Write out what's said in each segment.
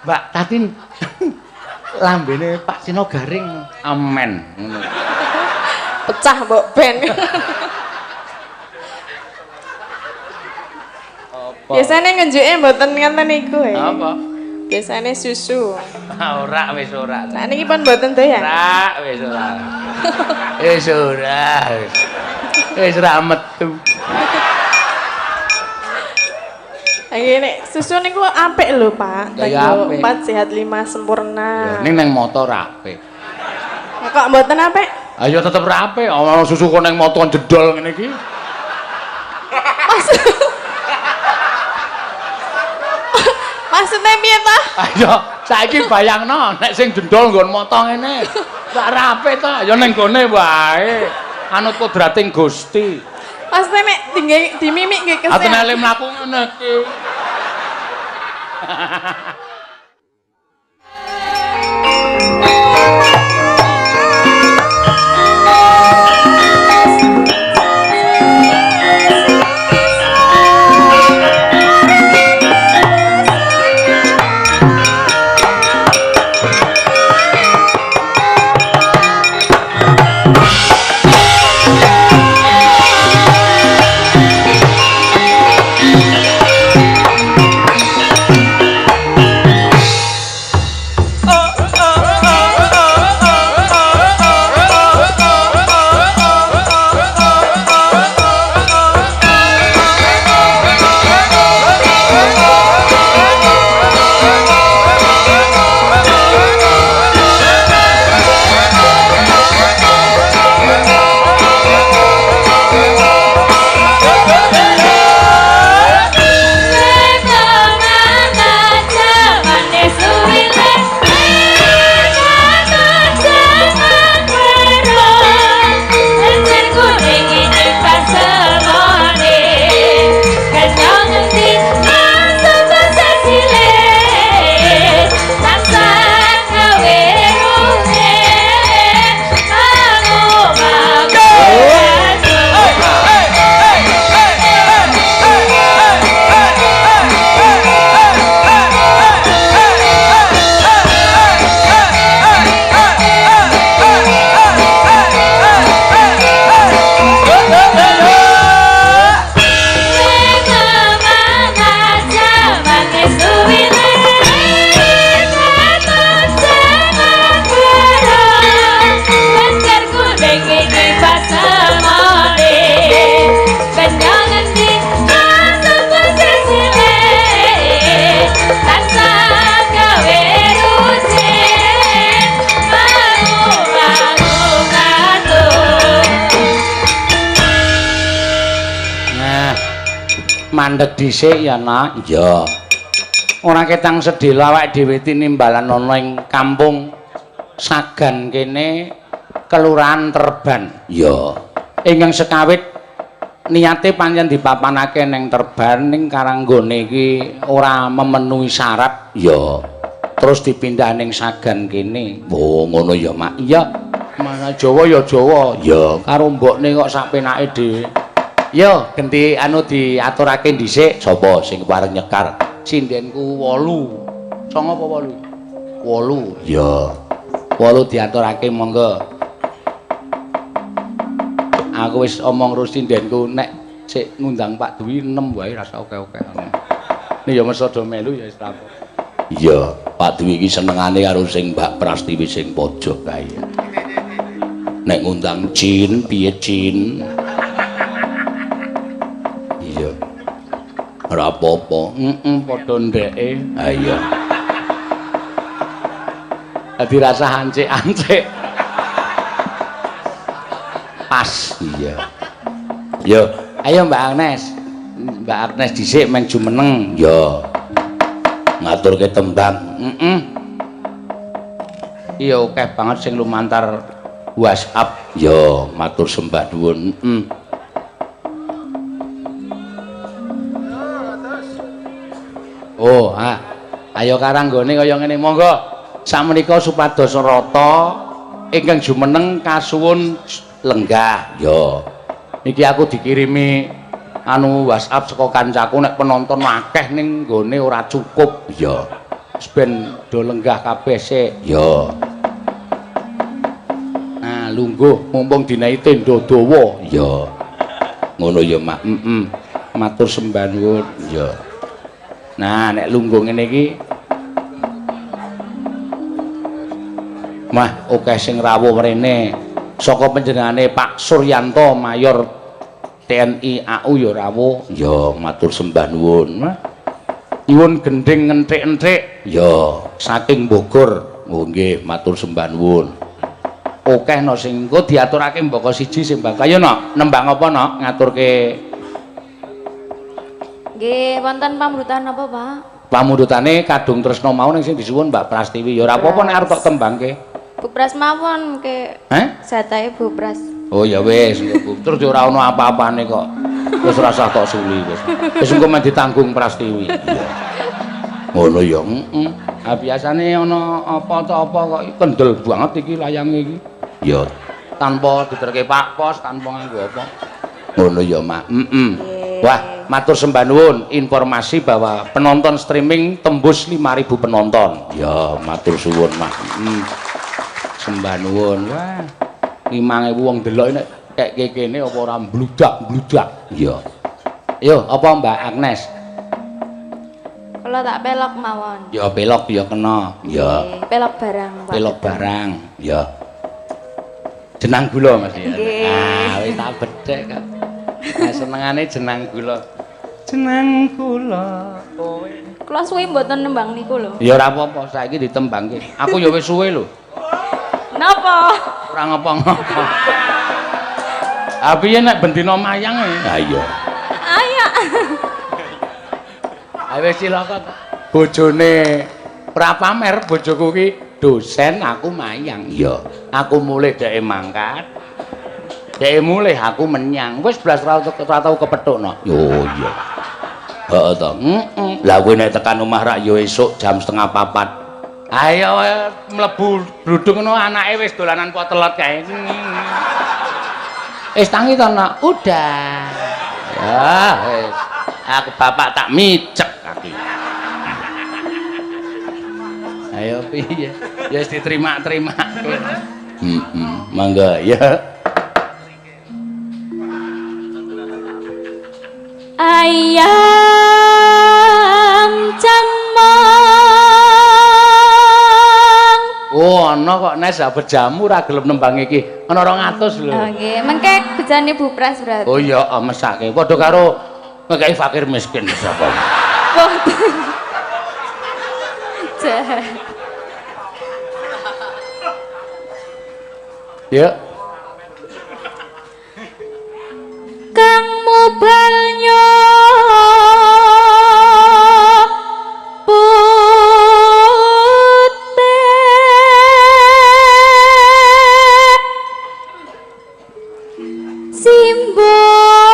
Mbak Tatin lambene Pak Sino garing amen ngono. Pecah mbok ben. Apa? Biasane ngenjuke mboten ngenten niku e. Apa? Biasane susu. Ora wis ora. Nah niki pun mboten doyan. Ora wis ora. Wis ora. Wis. Wis ora metu. Iki nek susu niku apik lho, Pak. Ya, ya apik. 4 sehat 5 sempurna. Ning nang moto ora apik. Kok mboten apik? Ayo tetep ora apik. Ana susu kok nang moto jedol ngene iki. Maksudnya piye ta? Ayo saiki bayangno nek sing jendol nggon moto ngene. Rak ora apik ta? Ya ning gone wae. Anut kodrating Gusti. Maksudnya nek dimimik nggih Atene kesehat. le mlaku ngene iki. Nah, mandeg dhisik ya, Nak. Iya. Ora ketang sedhela awake dhewe tinimbalan ana ing kampung Sagan kene Kelurahan Terban. Iya. Ingkang sekawit niate pancen dipapanake ning Terban ning karanggone iki ora memenuhi syarat. Iya. Terus dipindah ning Sagan kene. Oh, ngono ya, Mak. Iya. Mana Jawa ya Jawa. Iya, karo mbokne kok sak penake dhewe. Yo, genti anu diaturake dhisik. Sapa sing pareng nyekar? Sindenku 8. 9 apa 8? 8. Iya. 8 diaturake monggo. Aku wis omong karo sindenku nek sik ngundang Pak Dwi 6 wae rasa oke-oke. Ini ya mesti do melu ya wis rampung. Iya, Pak Dwi iki senengane karo sing Mbak Prastiwi sing pojok kae. Nek ngundang Cin, piye Cin? Iya. Ora apa-apa. Heeh, padha ndeke. Ha iya. Dadi rasah ancik-ancik. Pas. Iya. Yo, ayo Mbak Agnes. Mbak Agnes dhisik men jumeneng. Yo. Ngaturke tembang. Heeh. Iya akeh banget sing lumantar WhatsApp. Yo, matur sembah nuwun. Heeh. Oh, ah. Ayo karanggone kaya ngene monggo. Sakmenika supados rata ingkang jumeneng kasuwun lenggah. Yo. Niki aku dikirimi anu WhatsApp saka kancaku nek penonton akeh ning nggone ora cukup. Iya. Ben do lenggah kabeh sik. Ya. Nah, lungguh mumpung dinaiki tenda dawa. Ya. Ngono ya, Mak. Heeh. Matur sembah nuwun. Ya. Nah, nek lungguh ngene iki mah akeh sing rawuh mrene. Saka panjenengane Pak Suryanto Mayor TNI AU ya rawuh. Ya, matur sembah nuwun. Mah. Nyuwun gendhing enthik-enthik. Ya, saking Bogor. Oh nggih, matur sembah nuwun. Akeh no sing engko diaturake mbaka siji sing bakal. Ayo no, nembang apa no? Ngaturke. Nggih, wonten pamrutan apa, Pak? Pamundhutane kadung tresna mau ning sing disuwun Mbak Prastiwi. Ya ora apa-apa nek arep tok tembangke. Bu Pras mawon ke. Heh? Jatahe Bu Pras. Oh ya wis, engko Bu. Terus ya ora ono apa-apane kok. Wis ora usah tok suli wis. Wis engko men ditanggung Prastiwi. Iya. Ngono ya. Heeh. Ah biasane ana apa ta apa kok kendel banget iki layange iki. Ya. Tanpa diterke Pak Pos, tanpa nganggo apa. Ngono ya, Mak. Heeh. Wah, matur sembah nuwun informasi bahwa penonton streaming tembus 5.000 penonton. Ya, matur suwun, Mak. Heeh. Sembah nuwun. Wah, 5.000 wong delok nek kek kene apa ora mbludak-mbludak. Iya. Yo, apa Mbak Agnes? Kula tak pelok mawon. Ya pelok ya kena. Ya. Pelok barang, Pak. Pelok barang. Ya. Jenang gula Mas ya. Ah, wis tak bedhek kok. Nah, senengane jenang gula. Jenang gula kowe. Kula suwe mboten nembang niku lho. Ya ora apa-apa, saiki ditembangke. Aku ya wis suwe lho. Napa? Ora ngapa-ngapa. Ah piye nek bendina mayang e? Ha iya. Ayo. Ayo wis cilaka to. Bojone ora pamer, bojoku ki dosen, aku mayang. Iya. Aku mulih dheke mangkat. Dheke mulih aku menyang. Wis blas ora tau kepethukno. Yo iya. Heeh to. Heeh. Lah kowe nek tekan omah rak yo esuk jam 3:30. Ayo mlebu bludung ngono anake wis dolanan potelot kae. Wis tangi to, Nak? Udah. Ya wis. Aku bapak tak micek kaki. Ayo piye? Ya wis diterima-terima. Heeh, mangga ya. Ayam cemong. Oh, ana kok Nes bejamu ora gelem nembang iki. Ana 200 lho. Oh nggih, mengke bejane Bu Pras berarti. Oh iya, mesake. Padha karo ngekeki fakir miskin sapa. Boten. Jahat. Ya. Kang mubalnya simbok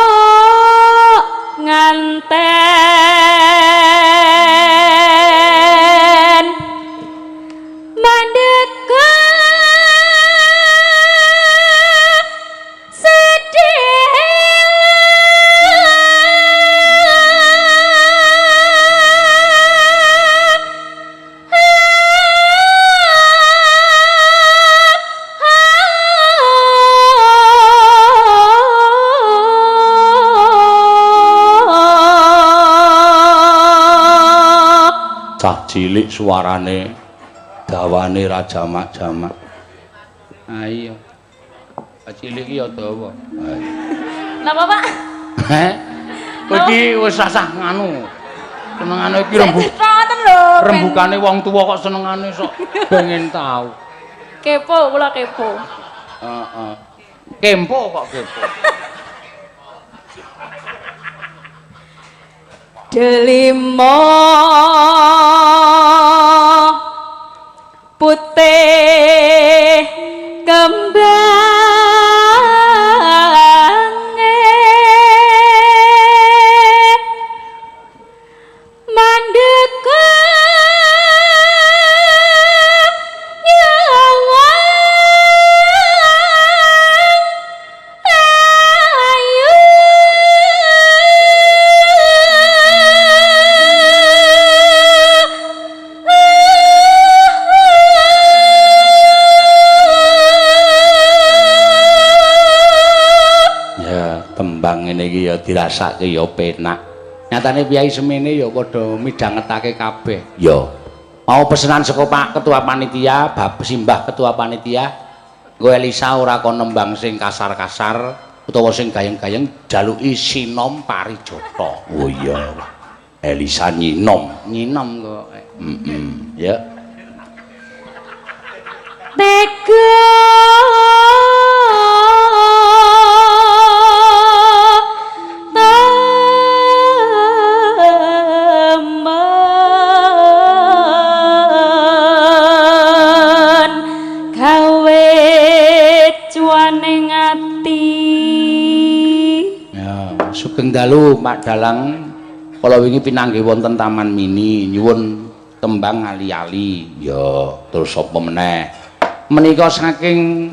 nganten mandeka sedih. Cah cilik suarane dawane ra jamak-jamak. Ah iya. Cah cilik iki ya dawa. Napa, Pak? Heh. Kowe iki wis sasah nganu. Senengane iki ngoten lho. Rembukane wong tuwa kok senengane sok pengen tau. Kepo, kula kepo. Heeh. Kempo kok kepo. Delima putih kembange mandeka nyawang ayu. Nembang ngene iki ya dirasake ya penak. Nyatane piyai semene ya padha midhangetake kabeh. Ya. Mau pesenan saka Pak Ketua Panitia, Bab Simbah Ketua Panitia, nggo Elisa ora kon nembang sing kasar-kasar utawa sing gayeng-gayeng, jaluki sinom parijata. Oh iya. Elisa nyinom, nyinom kok. Heeh. Ya. Tega temen gawe cuaning ati. Ya, sugeng dalu Pak Dalang. Kala wingi pinanggih wonten Taman Mini nyuwun tembang ali-ali. Ya, terus sapa meneh? Menika saking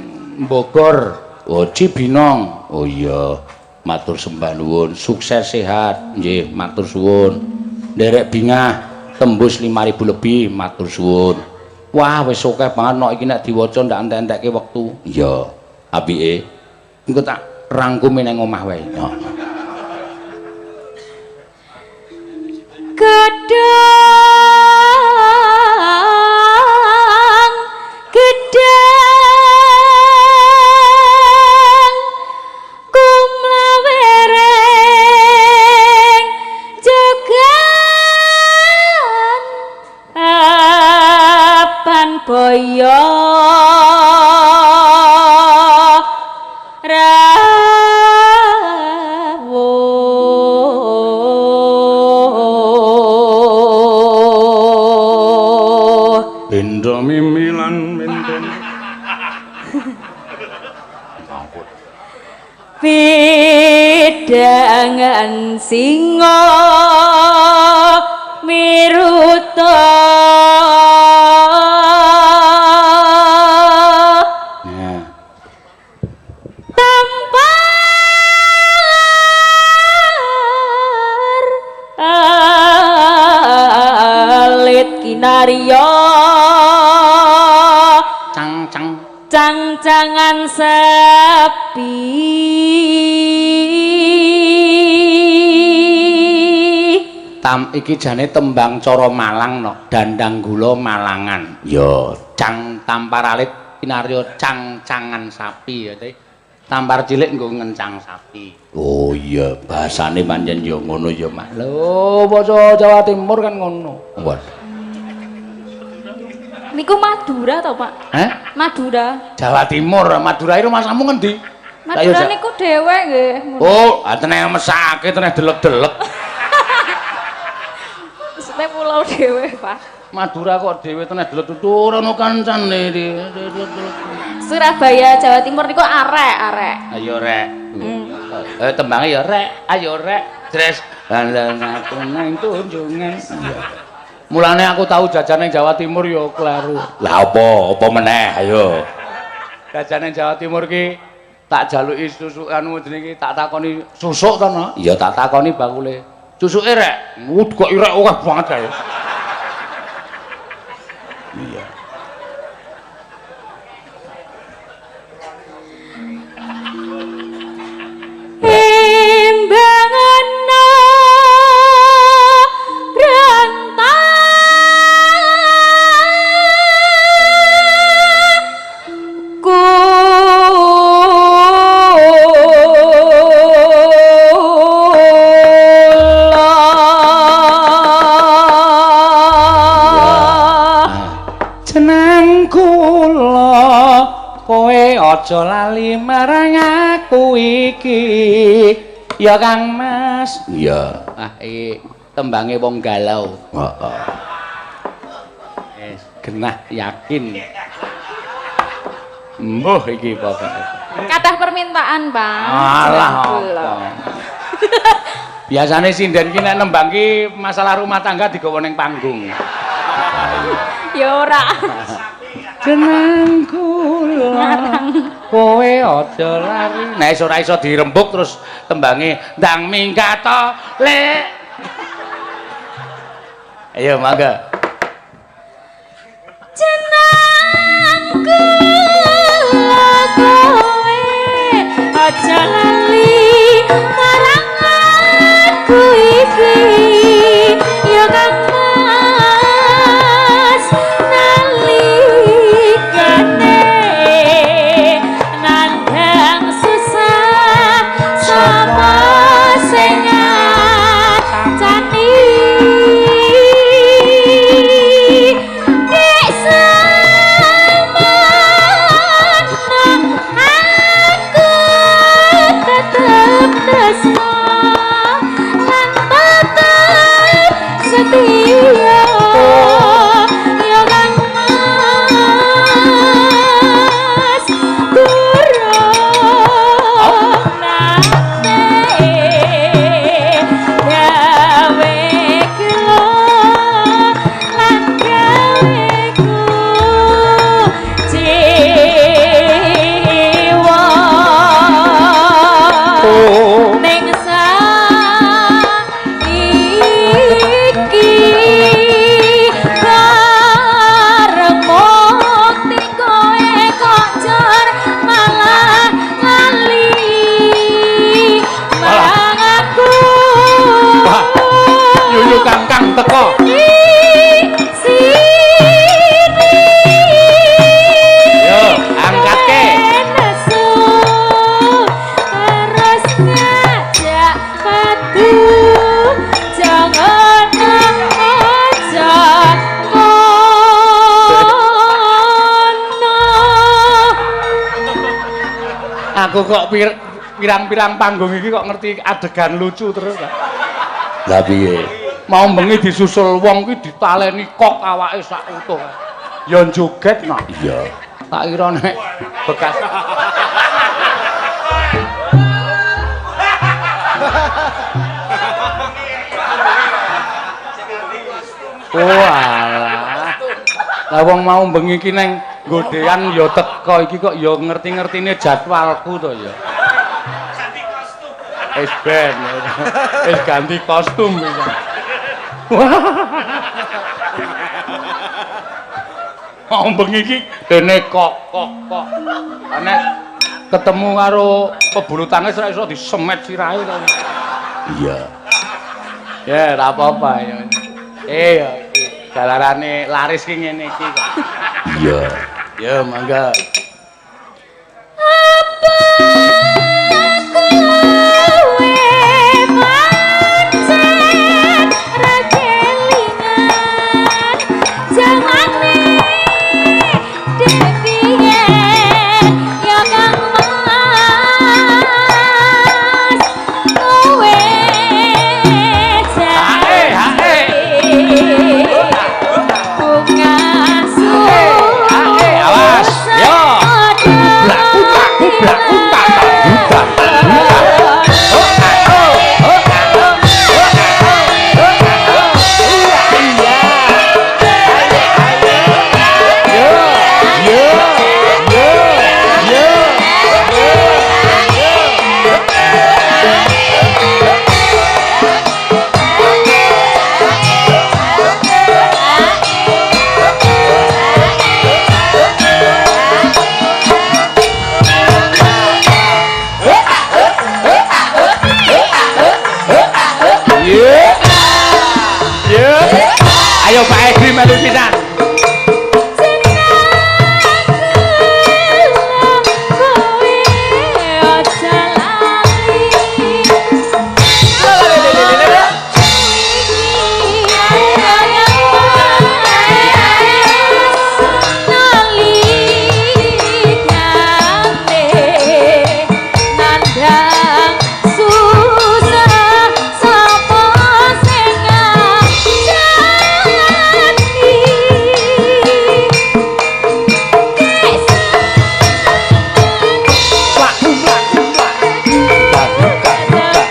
Bogor. Oh, Cibinong. Oh iya, matur sembah nuwun. Sukses sehat. Nggih, matur suwun. Nderek bingah tembus 5000 lebih, matur suwun. Wah, wis akeh banget nok iki nek diwaca ndak entek-entekke wektu. Iya, apike. Engko tak rangkumi nang omah wae. Ya. Gedang gedang kumlawereng jogan apan boyo rawuh. Benda mimi lan menten. Pidangan singa miruta. Ya. Tampar alit kinarya Cang-cang. cangcangan sapi. Tam iki jane tembang cara Malang no, dandang gula Malangan. Ya, cang tampar alit kinarya cangcangan sapi ya te. Tampar cilik nggo ngencang sapi. Oh iya, bahasane pancen ya ngono ya, Mas. Lho, basa Jawa Timur kan ngono. Waduh. Niku Madura to, Pak? Hah? Madura. Jawa Timur, Madura iki rumahmu ngendi? Madura niku dhewe nggih. Oh, teneh mesake, teneh delek-delek. Maksudnya pulau dhewe, Pak. Madura kok dhewe teneh delek ora ono kancane. Surabaya, Jawa Timur niku arek, arek. Ayo rek. Tembange ya rek, ayo rek. Dres. Lan aku nang tunjungan. Iya. Mulane aku tahu jajan ning Jawa Timur ya kleru. Lah apa? Apa meneh? Ayo. Jajan ning Jawa Timur ki tak jaluki susuk anu jenenge iki tak takoni susuk to no? Iya tak takoni bakule. Susuke rek. Wud kok irek akeh banget kae. Iya. Imbangana branta kula. Jeneng kula kowe aja lali marang aku iki. Ya Kang Mas. Iya. Ah iki tembange wong galau. Heeh. Wis genah yakin. Mbuh iki pokoke. Kathah permintaan, Pak. Alah Kula. apa. Biasane sinden ki nek nembang ki masalah rumah tangga digawa ning panggung. Ya ora. Jeneng kula kowe aja lari. Nek ora iso dirembuk terus tembange ndang minggat to, Lek. Ayo mangga. Jeneng kula kowe aja lali. Aku kok pirang-pirang panggung iki kok ngerti adegan lucu terus ta. Lah piye? Mau bengi disusul wong ki ditaleni kok awake sak utuh. Ya joget no. Iya. Tak kira nek bekas Oh alah. Lah wong mau bengi iki neng godean ya teko iki kok ya ngerti-ngertine jadwalku to ya. Wis ben. Wis ganti kostum wis. Mau bengi iki dene kok kok kok. Nek ketemu karo pebulu tangkis ora iso disemet sirahe to. Iya. Ya ora apa-apa ya. Ya iki galarane laris ki ngene iki kok. Iya. Ya mangga. Apa kowe pancen ra kelingan jamane dek biyen ya Kang Mas kowe Hae hae. bunga Hae awas. Yo. Blak kutak kublak kutak budak budak. Oh oh oh oh. Iya. Yo yo yo yo. Yo. Yo. Ayo Pak Edi melu pisan. Kowe aja lali nandang susah sapa sing ngajani. Plak plak plak. Budak budak budak.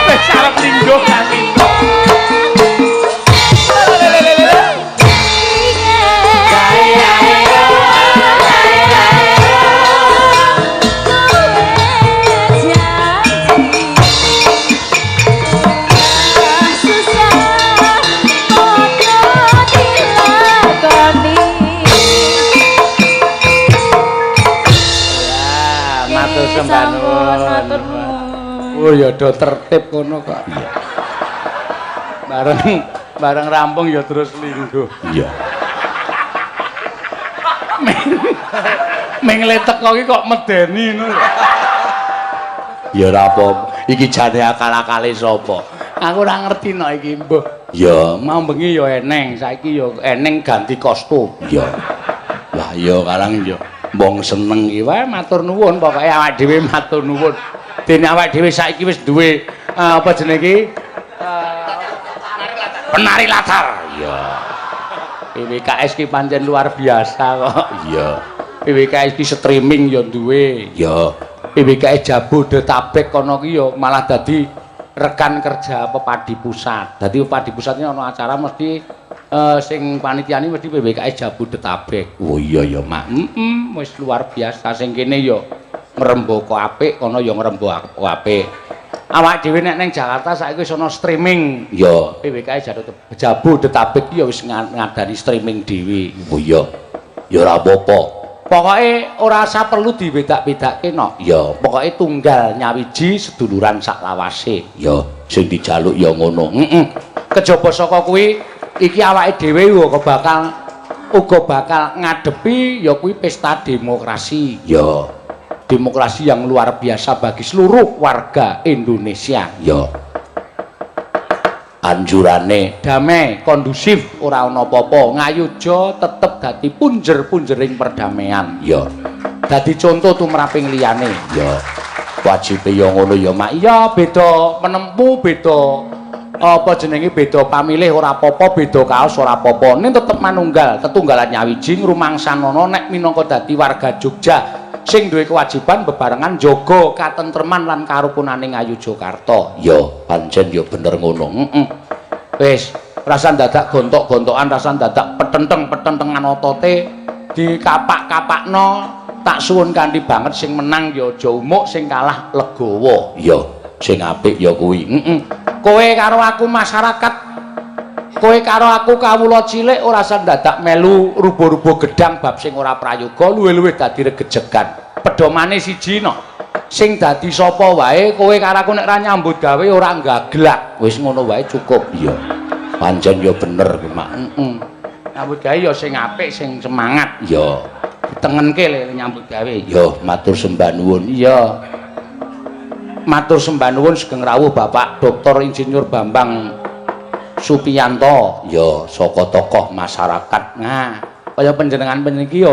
Wis arep lingguh kasih. Ya, matur sembah nuwun. Matur nuwun. Oh ya do tertib kono kok. Iya. Bareng bareng rampung ya terus lingguh. Iya. Ming le teko ki kok medeni ngono lho. Ya ora apa-apa. Iki jane akal-akale sapa? Aku ora ngerti nek iki mbuh. Ya, Mau bengi ya eneng, saiki ya eneng ganti kostum. ya. Lah ya karang ya wong seneng Iki wae matur nuwun pokoke awak dhewe matur nuwun. Dene awak dhewe saiki wis duwe apa jenenge iki? Penari latar. Ya. PWKS ki pancen luar biasa kok. Iya. PWKS ki streaming ya duwe. Iya. PWKS Jabodetabek kono ki ya malah dadi rekan kerja Pepadi Pusat. Dadi Pepadi Pusat ini ana acara mesti sing panitiane mesti PWKS Jabodetabek. Oh iya ya, Mak. Heeh, wis luar biasa sing kene ya ngrembaka apik, kono ya ngrembaka apik. Awak dhewe nek ning Jakarta saiki wis ana streaming. Iya. PWKS Jabodetabek ki ya wis ngadani streaming dhewe. Oh iya. Ya ora apa-apa. Pokoke ora usah perlu dibedak-bedake no. Iya. Pokoke tunggal nyawiji seduluran sak lawase. Ya, sing dijaluk ya ngono. Heeh. Kejaba saka kuwi iki awake dhewe uga bakal ngadepi ya kuwi pesta demokrasi. Ya. Demokrasi yang luar biasa bagi seluruh warga Indonesia. Ya. Anjurane damai, kondusif, ora ana apa-apa. Ngayuja tetep dadi punjer-punjering perdamaian. Ya. Dadi contoh tumraping liyane. Ya. Wajibe ya ngono ya, Mak. Iya, beda menempuh, beda apa jenenge, beda pamilih ora apa-apa, beda kaos ora apa-apa. Ning tetep manunggal, tetunggalan nyawiji ngrumangsanana nek minangka dadi warga Jogja sing duwe kewajiban bebarengan njaga katentreman lan karukunane Ngayogyakarta. Ya, pancen ya bener ngono. Heeh. Wis, rasan dadak gontok-gontokan, rasan dadak petenteng-petentengan otote dikapak-kapakno, tak suwun kanthi banget sing menang ya aja umuk, sing kalah legowo. Ya, sing apik ya kuwi. Heeh. Kowe karo aku masyarakat, kowe karo aku kawula cilik ora usah dadak melu rubuh-rubuh gedang bab sing ora prayoga, luwih-luwih dadi regejegan. Pedomane siji no. Sing dadi sapa wae kowe karo aku nek ora nyambut gawe ora gaglak. Wis ngono wae cukup. Iya. Pancen ya bener kuwi, Mak. Heeh. Nyambut gawe ya sing apik, sing semangat. Iya. Ditengenke le nyambut gawe. Ya, matur sembah nuwun. Iya. Matur sembah nuwun sugeng rawuh Bapak Dr. Insinyur Bambang Supianto. Ya, saka tokoh masyarakat. Nah, kaya panjenengan iki ya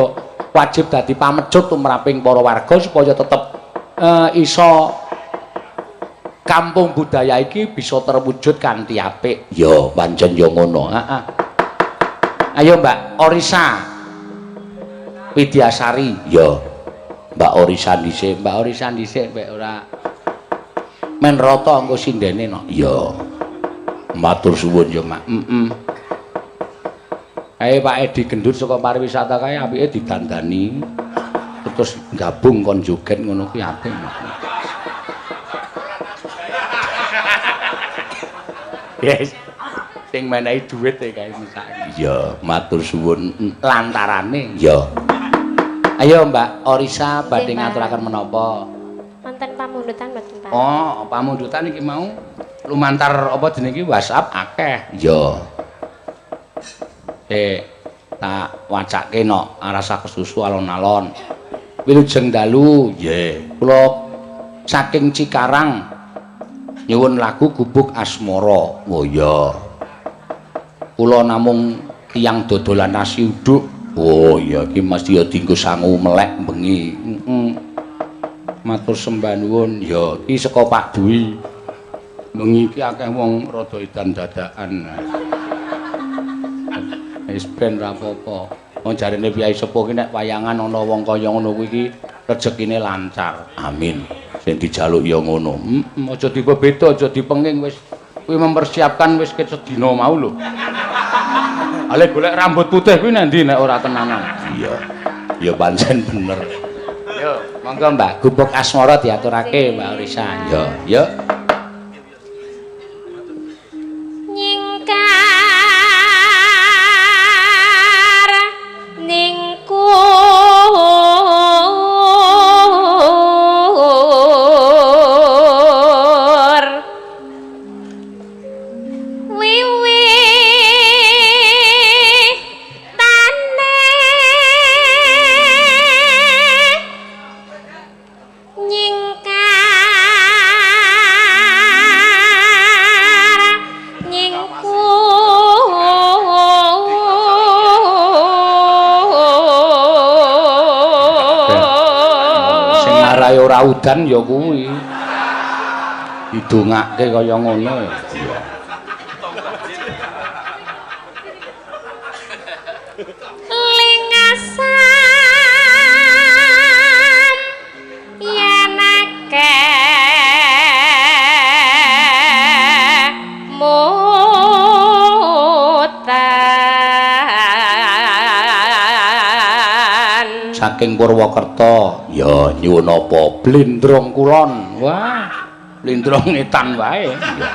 wajib dadi pamecut tumraping para warga supaya tetep iso kampung budaya iki bisa terwujud kanthi apik. Ya, pancen ya ngono. Heeh. Ayo Mbak Orisa Widyasari. Ya. Mbak Orisa dhisik, Mbak Orisa dhisik mek ora men rata engko sindene no. Ya. Matur suwun ya, Mak. Heeh. Kae Pak Edi Gendut saka pariwisata kae apike didandani terus gabung kon joget ngono kuwi apik. Yes. Sing menehi dhuwit e kae mesake. Ya, matur suwun lantarane. Ya. Ayo Mbak Orisa badhe ngaturaken menapa? Wonten pamundutan mboten, Pak? Oh, pamundutan iki mau lumantar apa jenenge iki WhatsApp akeh. Ya. Tak wacake no arasa kesusu alon-alon. Wilujeng dalu. Nggih. Kula saking Cikarang nyuwun lagu Gubuk Asmara. Oh iya. Kula namung tiyang dodolan nasi uduk. Oh iya, iki mesti ya dienggo sangu melek bengi. Heeh. Matur sembah nuwun. Ya, iki saka Pak Dwi. Bengi iki akeh wong rada edan dadakan. Wis ben ra apa-apa. Wong jarene piyai sepuh ki nek wayangan ana wong kaya ngono kuwi iki rezekine lancar. Amin. Sing dijaluk ya ngono. Heeh, aja dibebeda, aja dipenging wis. Kuwi mempersiapkan wis ket sedina mau lho. Ale golek rambut putih kuwi nang ndi nek ora tenanan. Iya. Ya pancen bener. Yo, monggo Mbak, Gubuk Asmara diaturake Mbak Orisa. Ya, ya. Nyingkar ning kur wiwi tane nyingkar nyingkur Sing marai ora udan ya kuwi. Didongake kaya ngono. Iya. saking Purwokerto. Ya, nyuwun apa? Blindrong Kulon. Wah, blindrong etan wae. Ya.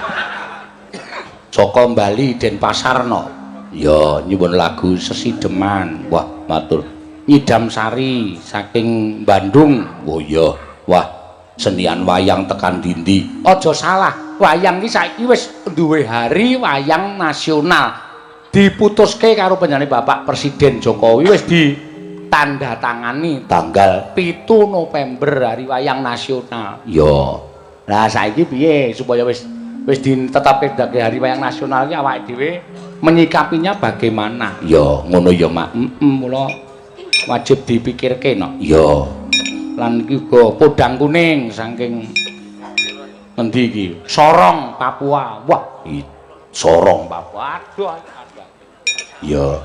Saka Bali Denpasar no. Ya, nyuwun lagu Sesideman. Wah, matur. Nyidam Sari saking Bandung. Oh iya. Wah, senian wayang tekan dindi. Aja salah, wayang iki saiki wis duwe hari wayang nasional. Diputuske karo panjenengane Bapak Presiden Jokowi, wis ditandatangani tanggal 7 November hari wayang nasional. Ya. Lah saiki piye supaya wis wis ditetapke dadi hari wayang nasional iki awake dhewe menyikapinya bagaimana? Ya, ngono ya, Mak. Heeh, mula wajib dipikirke no. Ya. Lan iki uga podang kuning saking endi iki? Sorong, Papua. Wah, Sorong, Papua. Aduh. Aduh. Ya.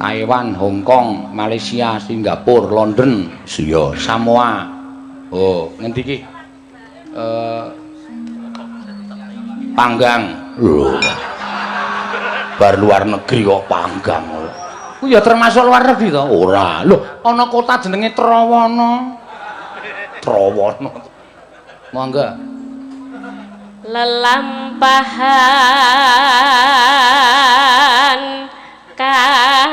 Taiwan, Hong Kong, Malaysia, Singapura, London, ya, Samoa. Oh, ngendi iki? Panggang. Lho. Bar luar negeri kok Panggang. Ku ya termasuk luar negeri to? Ora. Lho, ana kota jenenge Trawana. Trawana. Monggo. Lelampahan kang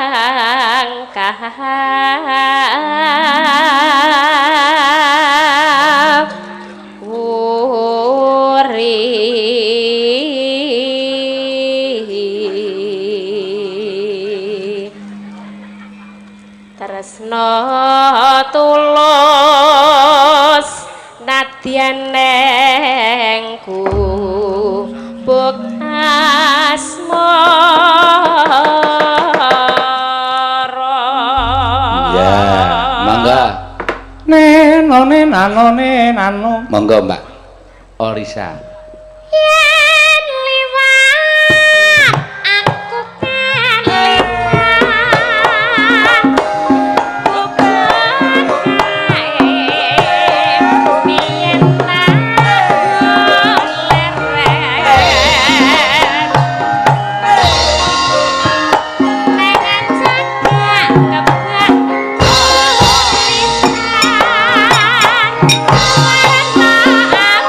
wuri, tresno tulus nadyan neng gubuk asmara. Ya, mangga. Neno nano nano. Monggo, Mbak Orisa. Yen liwat aku kan liwat gubuk kae, biyen tak leren neng cagak kebak tulisan warna abang.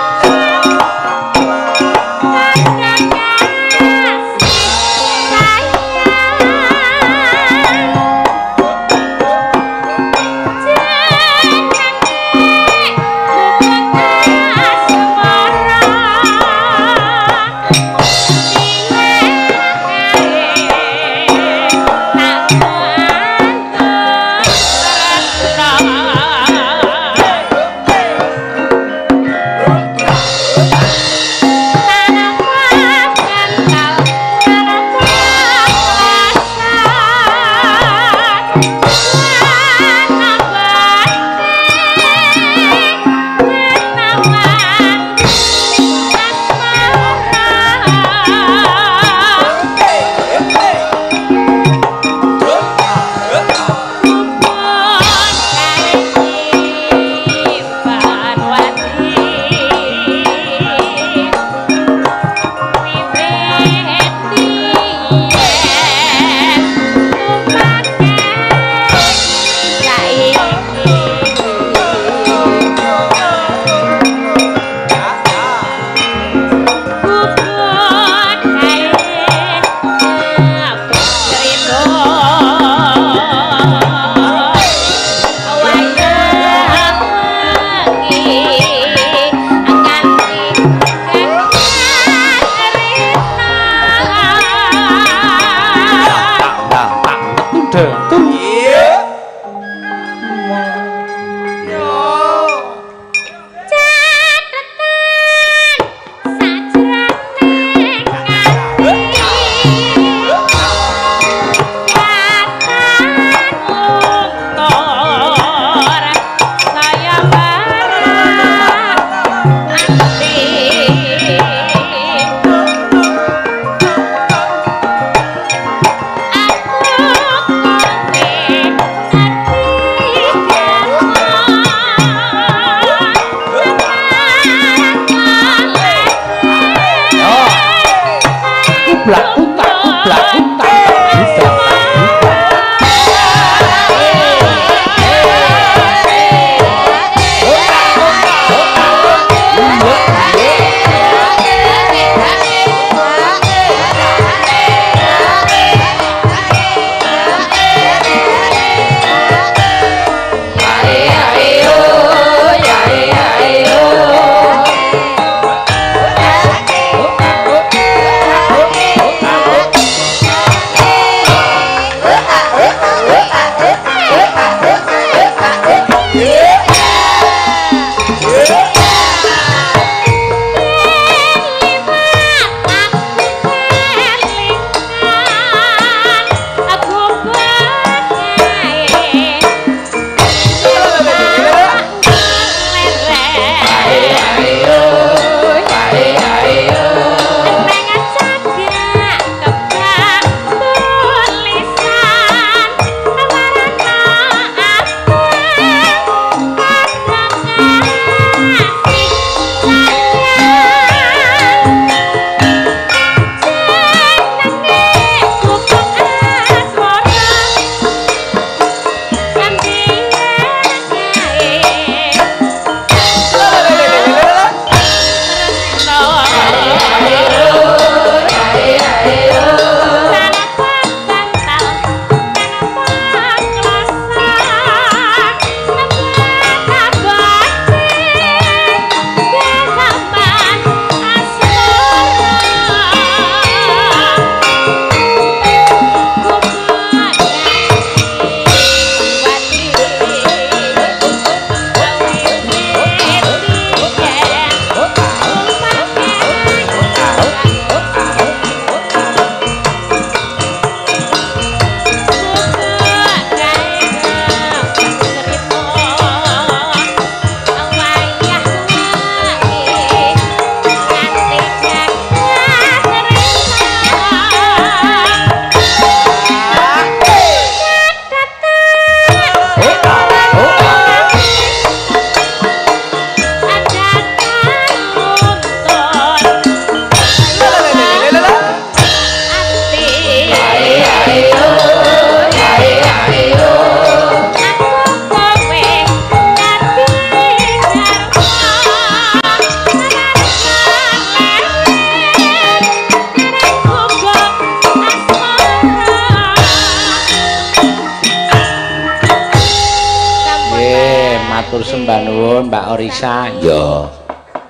suwun Mbak Orisa. Ya.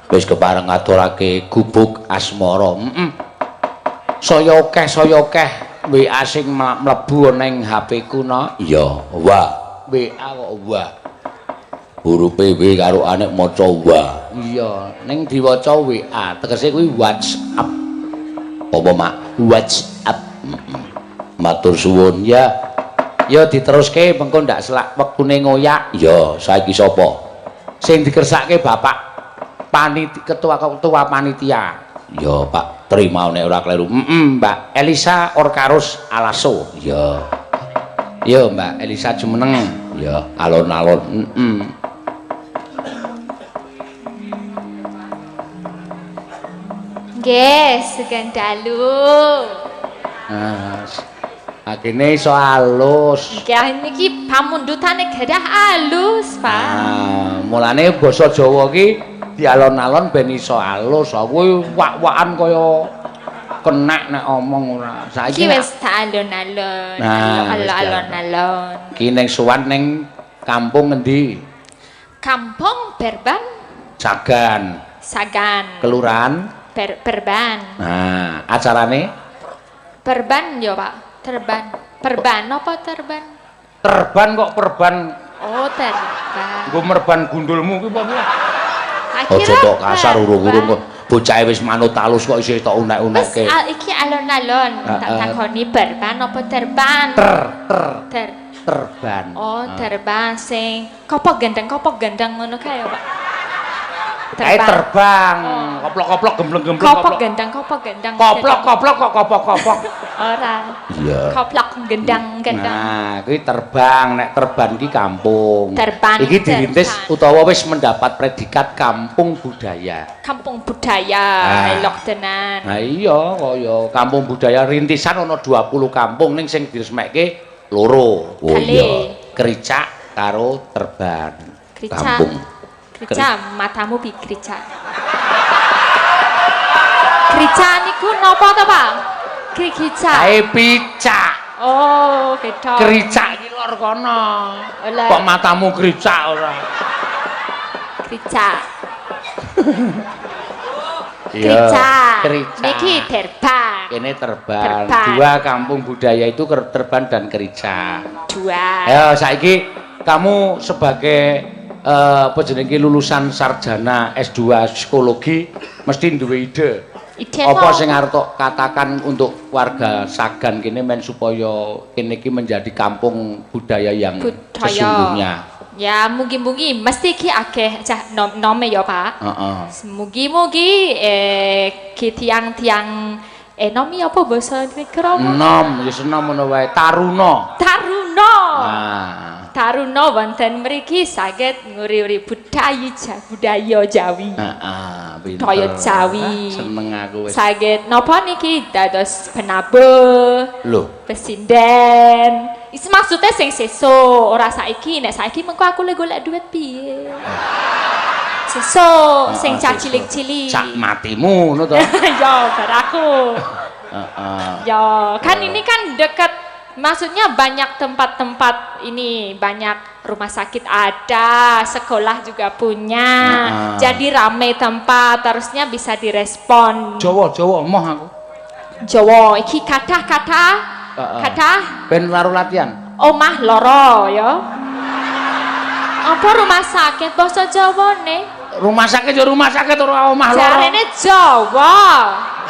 Wis kepareng ngaturake gubuk asmara. Heeh. Saya akeh WA sing mlebu ning HP ku no. Iya, wa. WA kok wa. Hurufe W karo A nek maca wa. Iya, ning diwaca WA, tegese kuwi WhatsApp. Apa, Mak? WhatsApp. Heeh. Matur suwun. Ya. Ya diteruske mengko ndak selak wektune ngoyak. Ya, saiki sapa? Sing dikersake Bapak paniti ketua panitia. Ya, Pak, terima nek ora kleru. Heeh, Mbak Elisa Orkarus Alaso. Ya. Yo Mbak Elisa jumeneng. Ya, alon-alon. Heeh. Nggih, sugeng dalu. Nah, akene iso alus. Nggih, niki pamundhutane gadah alus, Pak. Nah, mulane basa Jawa ki dialon-alon ben iso alus. Aku wak-wakan kaya kenek nek omong ora. Iki Saiki wis tak alon-alon. Nah, wis alon-alon. Ki ning sowan ning kampung ngendi? Kampung Berban Sagan, Sagan. Kelurahan Perban. Nah, acarane Perban yo, Pak. Terban. Perban apa terban? Terban kok perban. Oh, terban. Nggo merban gundulmu ki apa piye? Aja tok kasar urung-urung kok. Bocahe wis manut alus kok isih tok unek-unekke. Wis iki alon-alon tak takoni perban apa terban? Ter ter ter terban. Oh, terban sing kopok gendeng ngono kae ya, Pak. Kae terbang, koplok-koplok gembleng-gembleng kopok gendang, kopok gendang. Koplok-koplok kok kopok-kopok. Ora. Iya. Koplok gendang-gendang. Nah, kuwi terbang, nek terban ki kampung. Terban. Iki dirintis utawa wis mendapat predikat kampung budaya. Kampung budaya, elok tenan. Nah iya, kaya kampung budaya rintisan ana 20 kampung ning sing diresmekke loro. Oh iya, Kricak karo Terban. Kricak. Kampung. Krica, matamu bi krica. Krica niku napa to, Pak? Krica. Kae picak. Oh, beda. Kricak iki lor kono. Kok matamu kricak ora? Krica. Krica. Krica. Niki Terban. Kene Terban. Dua kampung budaya itu Terban dan Krica. Dua. Ayo saiki kamu sebagai apa jenenge lulusan sarjana S2 psikologi mesti duwe ide. Apa sing arep tok katakan untuk warga Sagan kene men supaya kene iki menjadi kampung budaya yang budaya. Sesungguhnya. Ya mugi-mugi mesti ki akeh cah nome ya Pak. Heeh. Mugi-mugi ki tiang-tiang nomi apa basa negara? Nom, ya senom ngono wae. Taruna. Taruna. Nah. Taruna wonten mriki saged nguri-uri budaya budaya Jawi. Heeh, budaya Jawi. Seneng aku wis. Saged napa niki dados penabuh. Lho, pesinden. Iki maksude sing sesuk, ora saiki. Nek saiki mengko aku le golek duit piye. Sesuk sing cah cilik-cilik. Sak matimu ngono to. Ya, bar aku. Heeh. Ya, kan ini kan dekat. Maksudnya banyak tempat-tempat ini, banyak rumah sakit ada, sekolah juga punya. Jadi rame tempat, harusnya bisa direspon. Jawa, Jawa, emoh aku. Jawa, iki kathah-kathah, kathah. Ben laro latihan. Omah loro ya. Apa rumah sakit basa Jawane? Rumah sakit ya rumah sakit ora omah loro. Jarene Jawa.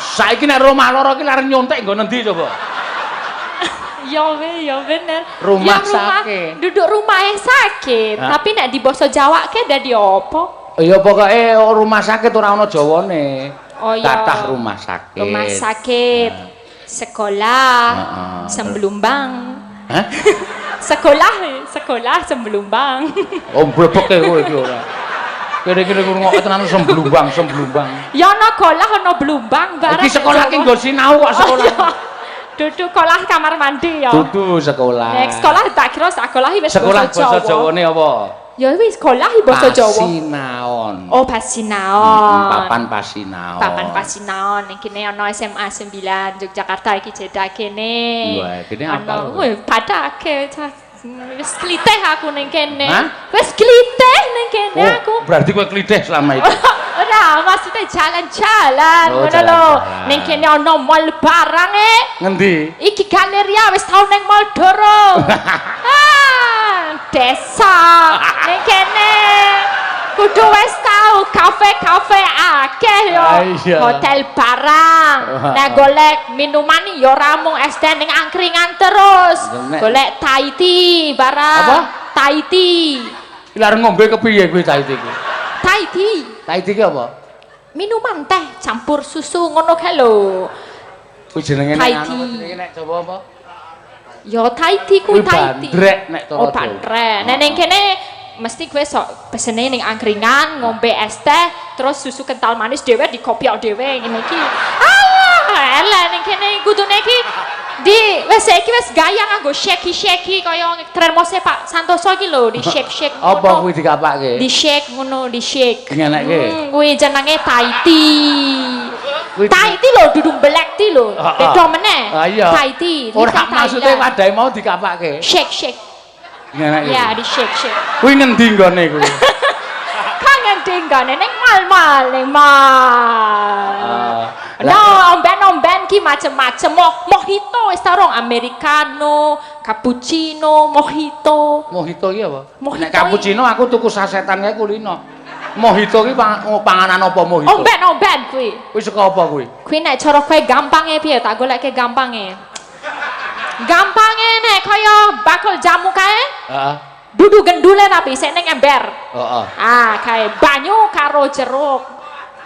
Saiki nek rumah loro iki lareng nyontek nggo nendi coba? Ya ya bener. Rumah ya, rumah, sakit. Duduk rumahnya sakit, tapi nek di basa Jawa ke dadi apa? Ya pokoke rumah sakit ora ana Jawane. Oh iya. Kathah rumah sakit. Rumah sakit. Sekolah. Semblumbang. Hah? Sekolah, sekolah Semblumbang. Oh blebeke kowe iki ora. Kene-kene ngrungokke tenan semblumbang, semblumbang. Ya ana kolah ana blumbang barang. Iki sekolah ki nggo sinau kok sekolah. Duduk sekolah kamar mandi ya. Dudu sekolah. Nek sekolah tak kira sekolah wis sekolah basa Jawane apa? Ya wis sekolah basa Jawa. Pasinaon. Oh, pasinaon. Papan pasinaon. Papan pasinaon ning kene ana SMA 9 Yogyakarta iki cedak kene. Wah, kene apa? Wih, padake wis kliteh aku ning kene. Hah? Wis kliteh ning kene Oh, aku. berarti kowe klithih selama itu. Ora, maksudnya jalan-jalan Oh, ngono lho. jalan-jalan. Ning kene ana mall barang e. Ngendi? Iki galeria wis tau ning mall dorong? Ah, desa. Ning kene kudu wis tau kafe-kafe akeh yo. Ah, iya. Hotel barang. Nah, golek minuman yo ora mung es teh ning angkringan terus. Golek Thai tea barang. Apa? Thai tea. Iki arep ngombe kepiye kuwi Thai tea kuwi? Thai tea. Thai tea ki apa? Minuman teh campur susu ngono kae lho. Kuwi jenenge nek Thai anu tea. Jenenge nek Jawa apa? Yo Thai tea kuwi Kuwi Thai tea. bandrek nek cara Oh, Jawa. bandrek. Nek ning kene mesti kowe sok pesene ning angkringan ngombe es teh terus susu kental manis dhewe dikopiok dhewe ngene iki. Alah, elek ning kene kudune iki di wis saiki wis gaya nganggo shaky-shaky kaya termose Pak Santoso iki lho, di shake-shake Apa kuwi dikapake? Di shake ngono, di shake. Ngeneke? Kuwi jenenge Thai tea. Kuwi Thai tea lho, dudu black tea lho. Beda meneh. Ah, iya. Thai tea. Ora, Iki maksudnya Thailand. wadahe mau dikapake. Shake shake. Ngeneke. Ya, di shake shake. Kuwi ngendi nggone kuwi? Kang ngendi nggone ning mal-mal, ning mal. Ah, No, omben-omben ki macem-macem. Mojito wis tau rong? Americano, cappuccino, mojito. Mojito ki apa? Mojito. Nek cappuccino aku tuku sasetan kae kulino. Mojito ki oh, panganan apa mojito? Omben-omben kuwi. Kuwi saka apa kuwi? Kuwi nek cara kowe gampange piye? Tak goleke gampange. Gampange nek kaya bakul jamu kae, Heeh. dudu gendule tapi sik ning ember. Heeh. Ah, kae banyu karo jeruk.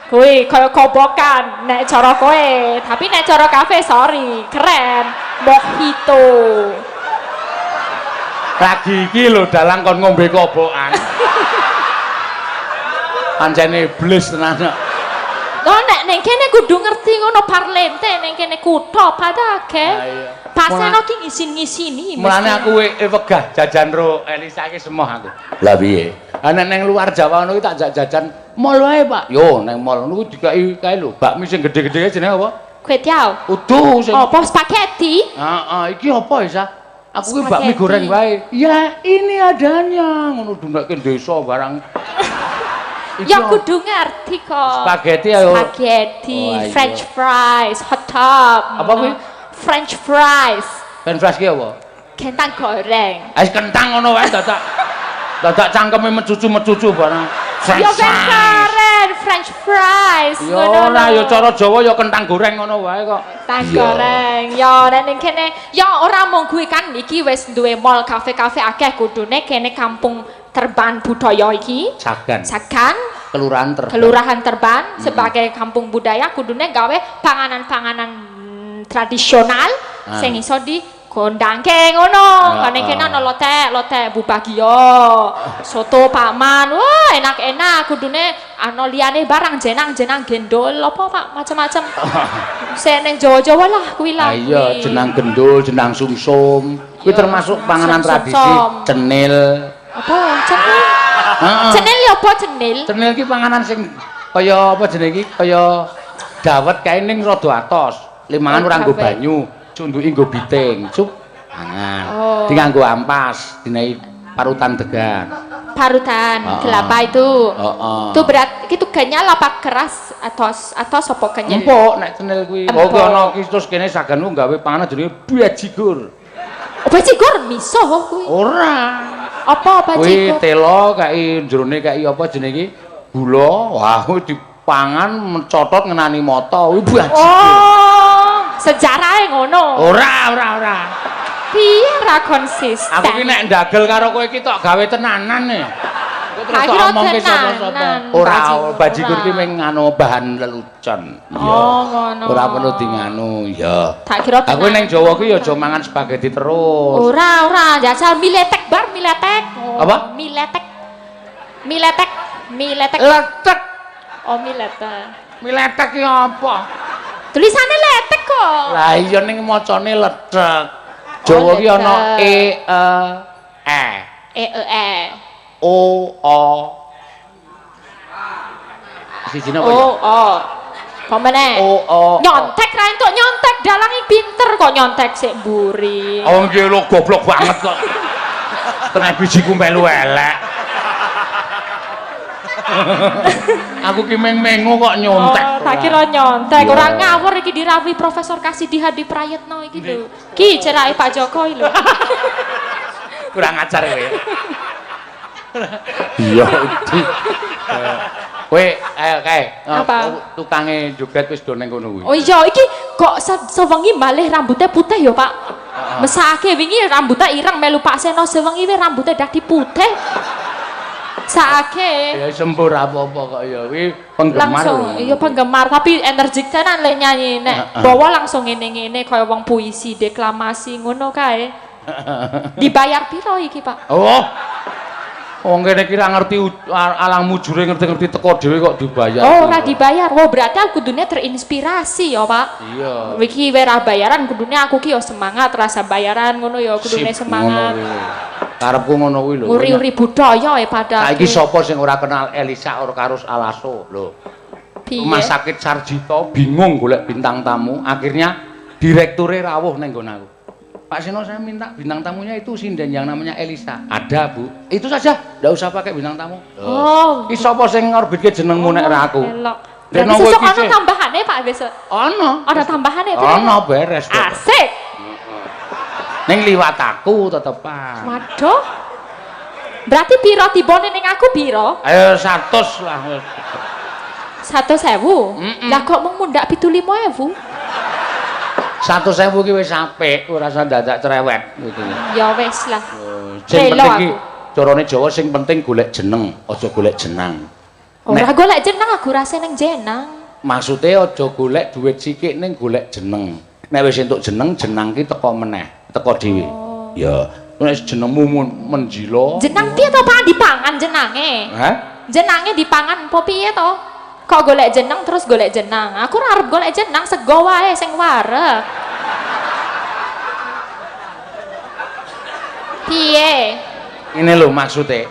Kuwi kaya kobokan nek cara kowe, tapi nek cara kafe sorry, keren. Mojito. Lagi iki lho dalang kon ngombe kobokan. Pancene iblis tenan kok. Oh, nek ning kene kudu ngerti ngono parlente ning kene kutha pada akeh. Ah, iya. Paseno ki ngisin-ngisini Mulane mesti. aku wegah jajan ro Elisa iki semoh aku. Lah piye? Ah, nek nang luar Jawa ngono ki tak jak jajan mall wae, Pak. Yo nang mall ngono kuwi dikai kae lho, bakmi sing gedhe-gedhe jenenge apa? Kue tiaw. Udu sing Apa spaghetti? Heeh, iki apa Isa? Aku ki bakmi Spaghetti. goreng wae. Ya, ini adanya ngono dunake desa barang. Iki Ya apa? kudu ngerti kok. Spaghetti ayo. Spaghetti, Oh, iya. French fries, hot dog. Apa kuwi? French fries, French fries ki apa? Kentang goreng. Wis kentang ngono wae dadak dadak cangkeme mecucu-mecucu barang. French Ya ben fries. keren, French fries. Ya Ngono ora lho. ya cara Jawa ya kentang goreng ngono wae kok. Kentang Iya. goreng. Ya nek ning kene ya ora mung kuwi kan iki wis duwe mall kafe-kafe akeh kudune kene kampung Terban budaya iki. Sagan. Sagan, Kelurahan Terban. Kelurahan Terban sebagai kampung budaya kudune gawe panganan-panganan tradisional sing iso dikondangke ngono. Kene kene ana lotek, lotek Bu Bagio, soto Pak Man. Wah, enak-enak kudune ana liyane barang jenang-jenang gendol apa Pak macam-macam. Sing ning Jawa-Jawa lah kuwi lah. Ah iya, kuwi. Jenang gendul, jenang sumsum. Kuwi Iya, termasuk panganan tradisi, sumsum. Cenil. Apa cenil? Heeh. Cenil ya apa cenil? Cenil ki panganan sing kaya apa jenenge iki? Kaya dawet kae ning rada atos. Limangan Oh, ora nggo dawet. banyu, cunduki nggo biting. Sup mangan. Oh. Di nganggo ampas, dinehi parutan degan. Parutan kelapa itu. Heeh. Itu berat, itu kenyal apa keras atau sopo kenyal? Empuk nek cenil kuwi. Oh, Empuk. kuwi ana ki terus kene saganmu gawe panganan jenenge bajigur. Oh, bajigur miso kuwi. Ora. Apa Kuwi bajigur? telo kai jerone kai apa jenenge iki? Gula. Wah, kuwi dipangan mencotot ngenani mata. Kuwi bajigur. Oh, sejarahnya ngono. Ora, ora, ora. Piye ra konsisten? Aku ki nek ndagel karo kowe iki tok gawe tenanan e. Kowe terus Tak tok kira omongke sapa-sapa. tenanan, Ora, bajigur. bajigur ki Ora. mung nganu bahan lelucon. Iya. Oh, ngono. Ora perlu di nganu, iya. Tak kira Aku tenanan. ning Jawa ki ya aja mangan spaghetti terus. Ora, ora, jajal mie letek bar mie letek. Oh, Apa? Mie letek. Mie letek, mie letek. Letek. Oh, mie letek. Mie letek ki apa? Tulisannya letek kok. Lah iya ning macane letek. Jawa ki ana letek. e e e E E E. o o. Sijine apa ya? O O. Apa meneh? O o. Nyontek ra entuk nyontek, dalange pinter kok nyontek sik mburi. Oh nggih lho goblok banget kok. Tenan bijiku melu elek. Aku ki meng-mengu kok nyontek. Oh, tak kira nyontek. Ora ngawur iki dirawuhi Profesor Kasidi Hadi Prayitno iki lho. Ki cerake Pak Jokowi lho. Kurang ajar kowe. Iya. Kowe ayo kae. Apa? Tukange joget wis do ning kono kuwi. Oh iya, iki kok sewengi malih rambutnya putih ya, Pak. Mesake wingi rambutnya ireng melu Pak Seno sewengi we rambutnya dadi putih. Saake. Ya sempur apa-apa kok ya kuwi penggemar. Langsung lho. iya penggemar tapi energik tenan lek nyanyi nek bawa langsung ngene-ngene kaya wong puisi deklamasi ngono kae. Dibayar piro iki, Pak? Oh. Wong kene iki ra ngerti alang mujure ngerti-ngerti teko dhewe kok dibayar. Oh, ora dibayar. Wah, berarti aku kudune terinspirasi ya, Pak. Iya. Iki we ra bayaran kudune aku ki ya semangat rasa bayaran ngono ya kudune Sip, semangat. ngono kuwi. Karepku ngono kuwi lho. Nguri-uri budaya e pada. Saiki sapa sing ora kenal Elisa Orkarus Alaso lho. Rumah Sakit Sarjito bingung golek bintang tamu, akhirnya direkture rawuh ning nggon aku. Pak Seno saya minta bintang tamunya itu sinden yang namanya Elisa. Ada, Bu. Itu saja, ndak usah pakai bintang tamu. Oh. Iki sapa sing ngorbitke jenengmu nek ora aku? Elok. Dene Berarti kowe sesuk iki ana sih. tambahane Pak besok. Ana. Ana tambahane itu. Ana beres kok. Asik. Ning liwat aku tetepan. Waduh. Berarti piro tibone ning aku piro? Ayo 100 lah wis. 100.000. Lah kok mung mundak 75.000? 100.000 ki wis apik, ora usah dadak cerewet gitu. Ya wis lah. Sing Rela penting ki aku. carane Jawa sing penting golek jeneng, aja golek jenang. Ora golek jeneng aku ra seneng jenang. Maksude aja golek duit sikik ning golek jeneng. Nek wis entuk jeneng, jenang ki teko meneh, teko dhewe. Ya, nek jenengmu menjila. Jenang piye to Pak dipangan jenange? Hah? Jenange dipangan apa piye to? Kok golek jeneng terus golek jenang? Aku ora arep golek jenang, sego wae sing wareg. Piye? Ngene lho maksude.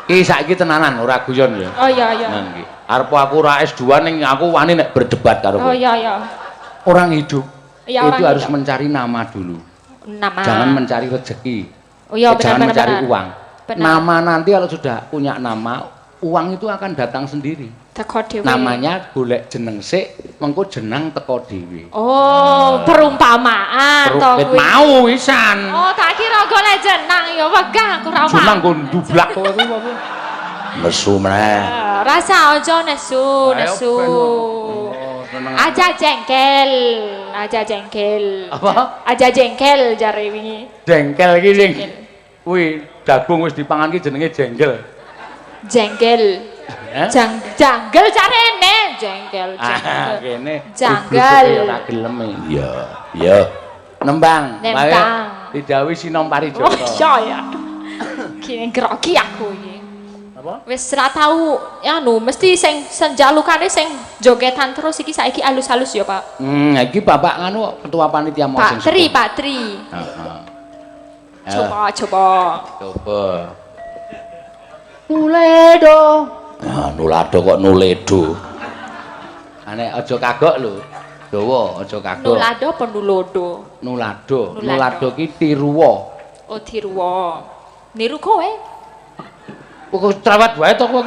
Ki saiki tenanan ora guyon ya. Oh iya iya. Nah, iki. Arep aku ora S2 ning aku wani nek berdebat karo Oh kowe. iya iya. Orang hidup Iya, itu orang harus hidup. mencari nama dulu. Nama. Jangan mencari rezeki. Oh iya benar Jangan benar. mencari benar. uang. Benar. Nama nanti kalau sudah punya nama, uang itu akan datang sendiri. Teko dhewe. Namanya golek jeneng sik, mengko jenang teko dhewe. Oh, perumpamaan to Perupit kuwi. mau wisan. Oh, tak kira golek jenang ya wegah aku ra Jenang nggo ndublak kowe kuwi apa? Nesu meneh. Rasa aja nesu, Ayo, nesu. ben. Oh, seneng. Aja jengkel, aja jengkel. Apa? Aja jengkel jare wingi. Jengkel iki sing kuwi jagung wis dipangan ki jenenge jengkel. Jengkel. Eh? Janggel jarene, jengkel, Ah, jengkel. kene Janggal. ya ora gelem e. Iya, iya. Nembang. Nembang. Didhawuhi Sinom Parijoto. Oh iya ya. Kini grogi aku iki. Apa? Wis ra tau anu mesti sing senjalukane sing jogetan terus iki saiki alus-alus ya, Pak. Iki bapak nganu ketua panitia mau Pak sing Tri, sepuh. Pak Tri. Heeh. Coba, coba. Coba. Nuledo. Nah, nulado kok nuledo. Ane aja kagok lho. Dawa aja kagok. Nulado apa nulodo? Nulado. Nulado. Nulado ki tiruwa. Oh, tiruwa. Niru kowe. Kok cerewet wae to kowe.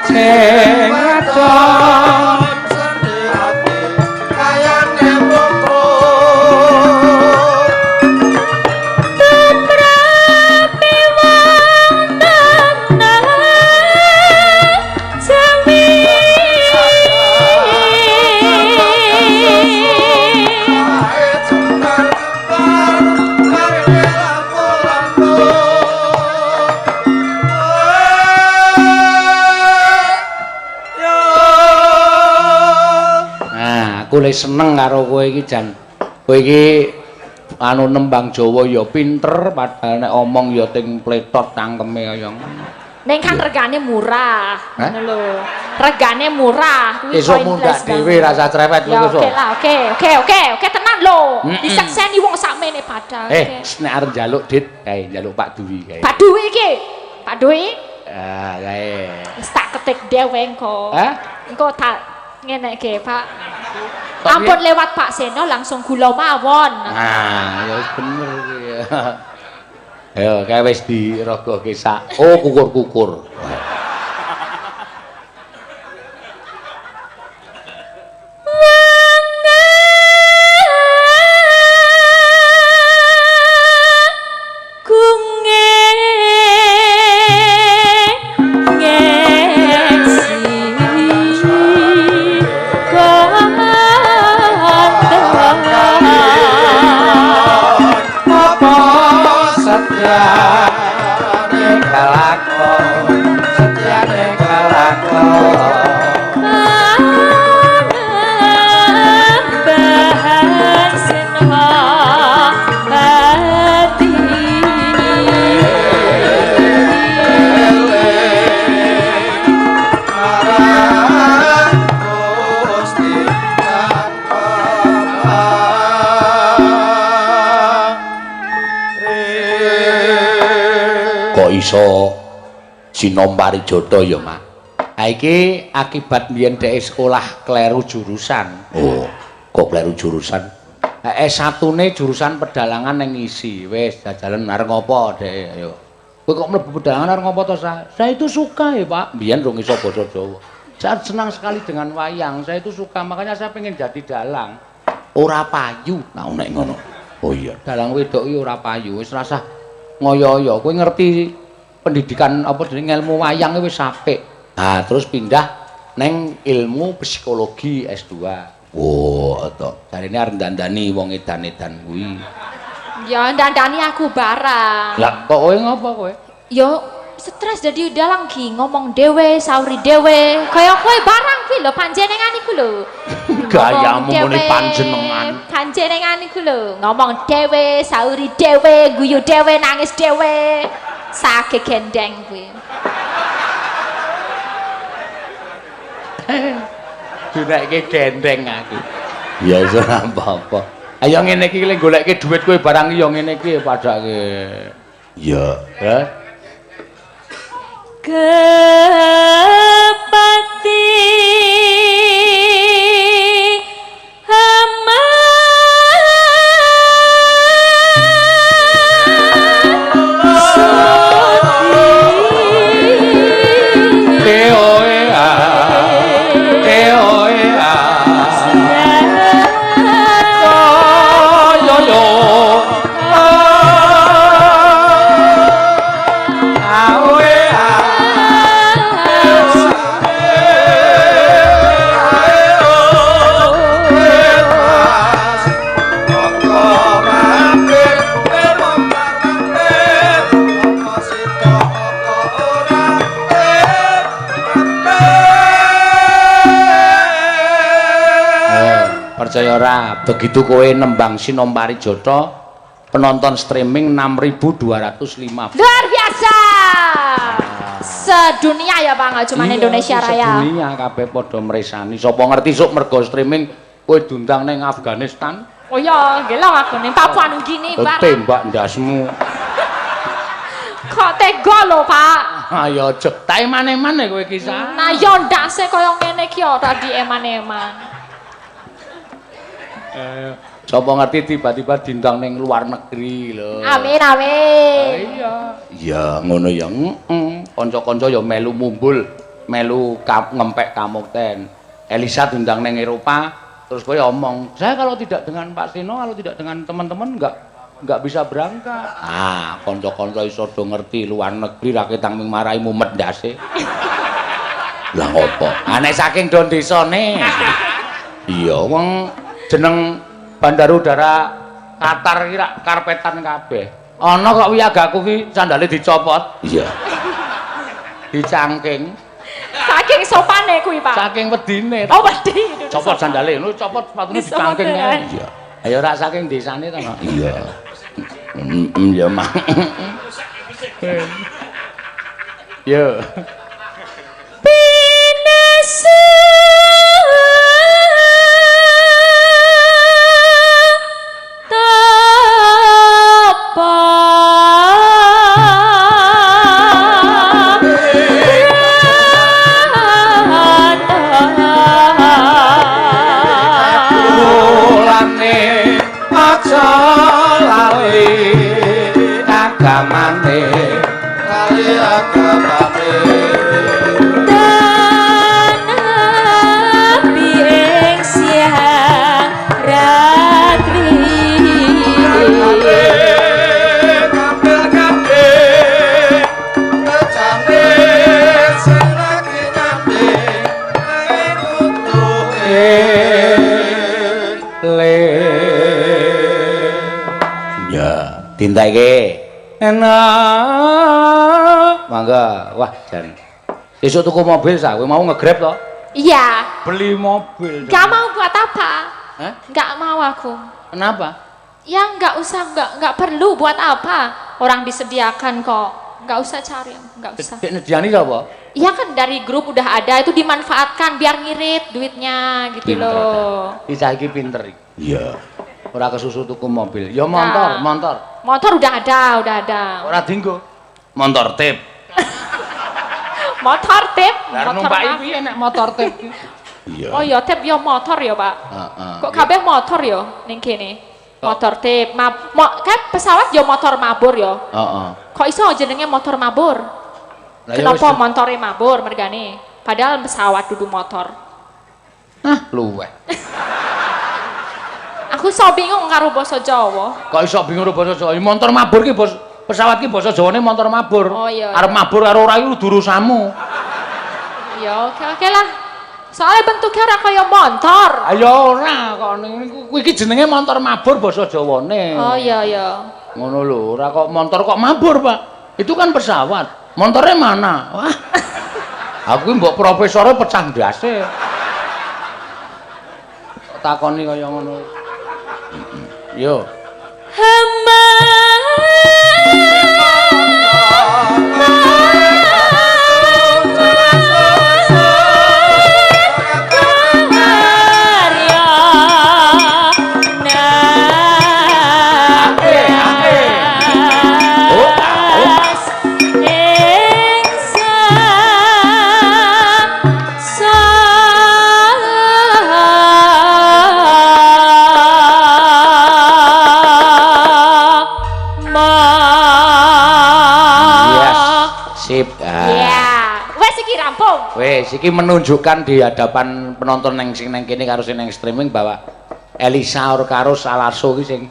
Sing waton Nah, aku le seneng karo kowe iki jan. Kowe iki anu nembang Jawa ya pinter, padahal nek omong ya ting pletot cangkeme kaya ngono. Neng kan regane murah, ngono lho. Regane murah kuwi Esuk mundak dhewe rasa cerewet kowe esuk. Oke lah, oke tenan lho. Disekseni wong sakmene padha. Nek arep njaluk Dit, kae njaluk Pak Dwi kae. Pak Dwi iki. Pak Dwi? Ah, kae. Wis tak ketik dhewe engko. Hah? Engko tak ngeneke, Pak. Ampun lewat Pak Seno langsung gula mawon. Nah, ya wis bener kuwi. Ayo, kae wis dirogohke sak. Oh, kukur-kukur. Iso sinom parijata ya, Mak. Ha iki akibat mbiyen dhek sekolah kleru jurusan. Oh, kok kleru jurusan? S1-ne jurusan pedalangan ning ngisi. Wis jajalan arep ngopo dhek ayo. Kowe kok mlebu pedalangan arep ngopo to, Sa? Saya itu suka ya, Pak. Mbiyen rung iso basa Jawa. Saya senang sekali dengan wayang. Saya itu suka, makanya saya pengen jadi dalang. Ora payu nah nek ngono. Oh iya, dalang wedok iki ora payu. Wis rasah ngoyo-oyo. Kowe ngerti pendidikan apa jenenge ilmu wayang wis apik. Nah, terus pindah neng ilmu psikologi S2. Oh, to. Jarine arep ndandani wong edan-edan kuwi. Ya ndandani aku barang. Lah kok kowe ngopo kowe? Ya stres dadi dalang ki ngomong dhewe, sauri dhewe. Kaya kowe barang kuwi lho panjenengan iku lho. Gayamu muni panjenengan. Panjenengan iku lho, ngomong dhewe, sauri dhewe, guyu dhewe, nangis dhewe. Sake gendeng kuwi. Dunekke gendeng aku. Ya wis ora apa-apa. Ayo ngene iki le goleke dhuwit kowe barang iki ya ngene iki padake. Ya. Ya. Kepati Percaya ora, begitu kowe nembang Sinom Parijata, penonton streaming 6.205. Luar biasa. Sedunia ya Pak, nggak cuma Indonesia Raya. Sedunia kabeh padha mresani. Sapa ngerti sok mergo streaming kowe diundang ning Afghanistan. Oh iya, nggih lho aku ning Papua Nugini barang. Tembak ndasmu. Kok tega lho, Pak? Ayo aja. Tak eman-eman kowe iki, Sa. Nah, yo ndase kaya ngene iki ora dieman-eman. Sapa ngerti tiba-tiba diundang ning luar negeri lho. Amin amin. Iya. Ya ngono ya. Heeh. Kanca-kanca ya melu mumbul, melu ngempek kamukten. Elisa diundang ning Eropa, terus kowe omong, "Saya kalau tidak dengan Pak Seno, kalau tidak dengan teman-teman enggak bisa berangkat." Ah, kanca-kanca iso do ngerti luar negeri ra ketang ming marai mumet ndase. Lah ngopo? Ah nek saking do desane. Iya, wong jeneng bandar udara Qatar iki rak karpetan kabeh. Ana kok wiyagaku ki sandale dicopot. Iya. Dicangking. Saking sopane kuwi, Pak. Saking wedine. Oh, wedi. Copot sandale, lu copot sepatune dicangking kae. Iya. Ayo rak saking desane to, Nok. Iya. Ya, Mak. Yo. Pinesu tapa Mulane aja lali agamane Kali agamane Nabi ing siang ratri Kabel kabeh Kecane sing lagi nyanding Ning kudu le. Ya, tintaike. Enak. Mangga. Wah, jan. Sesuk tuku mobil sa, kowe mau nge-grab to? Iya. Beli mobil. Gak mau buat apa? Hah? Gak mau aku. Kenapa? Ya nggak usah, nggak perlu buat apa. Orang disediakan kok. Nggak usah cari, nggak usah. Dek nyediani sapa? Iya kan dari grup udah ada, itu dimanfaatkan biar ngirit duitnya gitu Pinter, loh. Iki cah iki pinter iki. Iya. Ora kesusu tuku mobil. Ya motor, Nah. motor. Motor udah ada, udah ada. Ora dinggo. Motor tip. Motor tip, Lah motor numpaki mah. piye nek motor tip? Iya. Oh ya tip ya motor ya, Pak. Heeh. Kok kabeh motor ya ning kene? Motor tip, kan pesawat ya motor mabur ya. Heeh. Kok iso jenenge motor mabur? Lah ya Kenapa wis. montore mabur mergane? Padahal pesawat dudu motor. Ah, luweh. Aku so bingung karo basa Jawa. Kok iso bingung karo basa Jawa? Motor mabur ki bos pesawat ki basa Jawane motor mabur. Oh, iya, Arep mabur karo ora iku urusanmu. Ya oke oke lah. Soalnya bentuknya ora kaya motor. Ayo ora kok niku kuwi iki jenenge motor mabur basa Jawane. Oh iya iya. Ngono lho, ora kok motor kok mabur, Pak. Itu kan pesawat. Motornya mana? Wah. Aku ki mbok profesore pecah ndase. Kok takoni kaya ngono. Yo. Hamba Yes, sip. Ah. Ya, wes iki rampung. Wes, iki menunjukkan di hadapan penonton neng sing neng kene karo sing neng streaming bahwa Elisha karo Salaso iki sing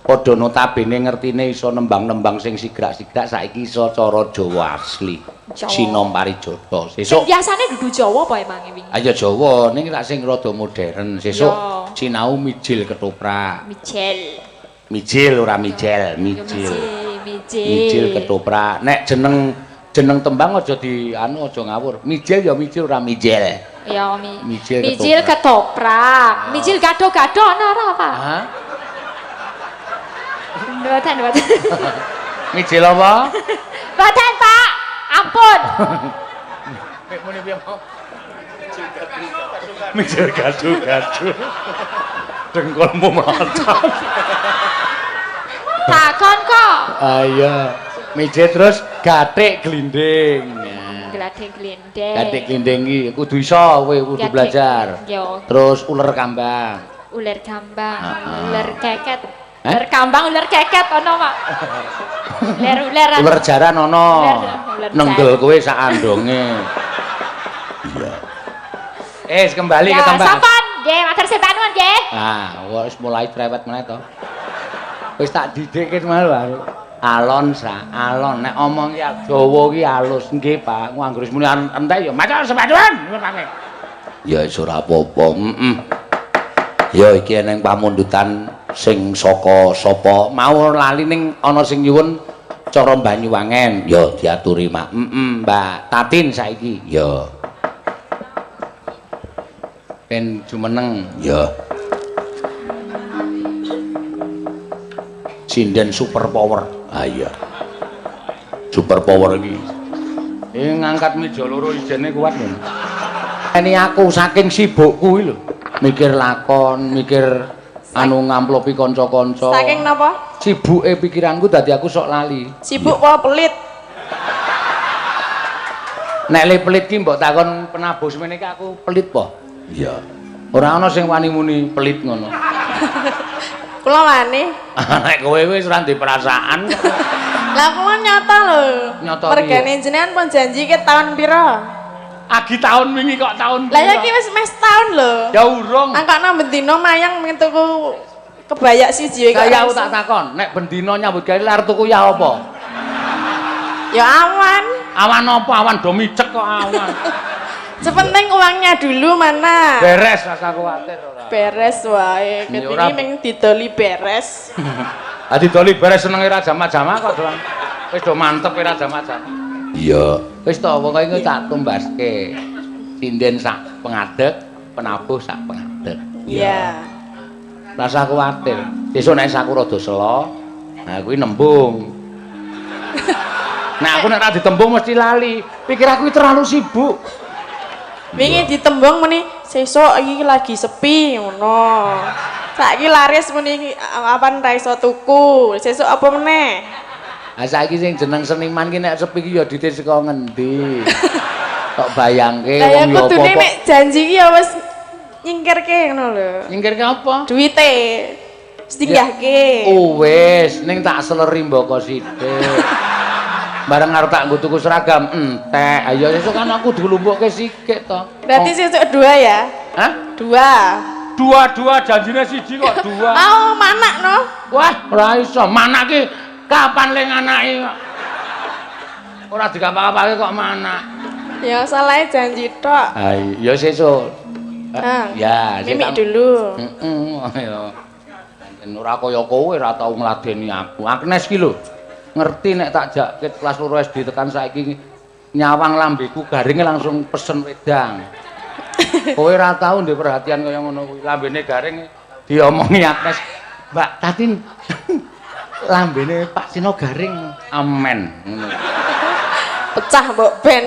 padha notabene ngertine iso nembang-nembang sing sigrak-sigrak saiki iso cara Jawa asli. Jawa. Sinom Parijata. Sesuk Biasane dudu Jawa apa emang wingi? ayo Jawa ning tak sing rada modern. Sesuk Yo. sinau mijil ketoprak. Mijel. Mijil ora mijel, Yo, mijil. Mijil. Mijil ketoprak. Nek jeneng jeneng tembang aja di anu aja ngawur. Mijil ya mijil ora mijel. Ya Mijil mijil ketoprak. Mijil gado-gado ana ora, Pak? Hah? Mboten, mboten. Mijil apa? Mboten, Pak. Ampun. Mijil gado-gado. Dengkulmu melencong. Takon kok. Ayo. Mijil terus gathik glinding. Glading glinding. Gathik glinding iki kudu iso kowe kudu Gathik. belajar. Yo, Terus uler kambang. ular kambang, Ah, ah. ular keket. Eh? Ular kambang, ular keket ono, Pak. Ular-ular. Uler jaran ana. Uler Nenggel kowe sak andonge. Iya. Eh, kembali ke Ya, tembang. sampun, nggih, matur sembah nuwun nggih. Ah, wis mulai cerewet meneh to. Wis tak didikke malu. Alon sa, alon nek omong ki Jawa ki alus nggih, Pak. Ku anggere wis muni entek ya matur sembah nuwun. Ya wis ora apa-apa. Heeh. Ya iki eneng pamundutan sing saka sapa Mau lali ning ana sing nyuwun cara Banyuwangen. ya diaturi mak. Heeh, Mbak Tatin saiki. Ya, Ben jumeneng. ya. Sinden super power. Ah iya. Super power iki. Ngangkat meja loro ijene kuat lho. Ini aku saking sibukku kuwi lho. Mikir lakon, mikir anu ngamplopi kanca-kanca. Saking napa? Sibuke pikiranku dadi aku sok lali. Sibuk apa pelit? Nek le pelit ki mbok takon penabuh semene iki aku pelit po? Iya. Ora ana sing wani muni pelit ngono. Kula wani. Nek kowe wis ora ndek perasaan. Lah kula nyata lho. Nyata Mergane jenengan pun janji ke tahun pira? Agi tahun wingi kok tahun. Lah ya ki wis mes tahun lho. Ya urung. Angkakno bendina mayang tuku kebaya siji kok. Kaya aku tak takon, nek bendina nyambut gawe arep tuku ya apa? Ya awan. Awan apa? Awan do micek kok awan. Sepenting uangnya dulu mana? Beres rasa kuwatir ora. Beres wae. Ya ora. Ketini ming didoli beres. Ah didoli beres senenge ra jama-jama kok doang. Wis do mantep ora jama-jama. Iya. Wis to pokoke engko tak tumbaske. Sinden sak pengadeg, penabuh sak pengadeg. Iya. Rasa kuwatir. Sesuk nek saku rada selo, nah kuwi nembung. Nah aku nek ra ditembung mesti lali. Pikir aku terlalu sibuk. Wingi ditembung muni sesuk iki lagi sepi ngono. Saiki laris muni apan ra iso tuku. Sesuk apa meneh? Ah saiki sing jeneng seniman ki nek sepi ki ya dite saka ngendi. Kok bayangke Lah ya wong ya kudune apa-apa. nek janji ki ya wis nyingkirke ngono lho. Nyingkirke apa? Duwite. Wis dinggahke. Oh wis, ning tak seleri mboko sithik. Bareng arep tak nggo tuku seragam entek. Ayo sesuk kan aku dilumpukke sikik to. Berarti sesuk dua ya? Hah? Dua. Dua-dua janjine siji kok dua. Oh, manak no? Wah, ora iso. Manak ki kapan le nganaki kok. Ora digapak-gapake kok manak. Ya salahnya janji tok. Ha iya sesuk. Ah, Ya, mimik dulu. Heeh, ayo. Pancen ora kaya kowe ora tau ngladeni aku. Agnes ki lho. Ngerti nek tak jak ket kelas 2 SD tekan saiki nyawang lambeku garinge langsung pesen wedang. Kowe ora tau ndek perhatian kaya ngono kuwi. Lambene garing diomongi Agnes, "Mbak Tatin, lambene Pak Sino garing." Amen. Ngono. Pecah mbok ben.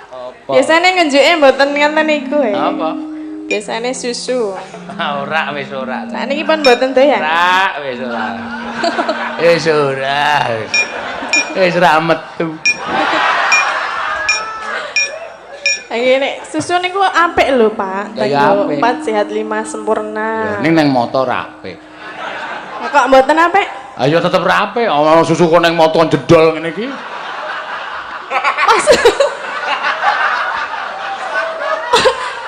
Apa? Biasane ngenjuke mboten ngenten niku e. Apa? Biasane susu. Ora wis ora. Nah niki pun mboten doyan. Ora wis ora. Wis ora. Wis ora metu. Iki nek susu niku apik lho, Pak. Ya, ya apik. 4 sehat 5 sempurna. Ning nang moto ra apik. Kok mboten apik? Ayo tetep ra apik. Ana susu kok nang moto jedol ngene iki.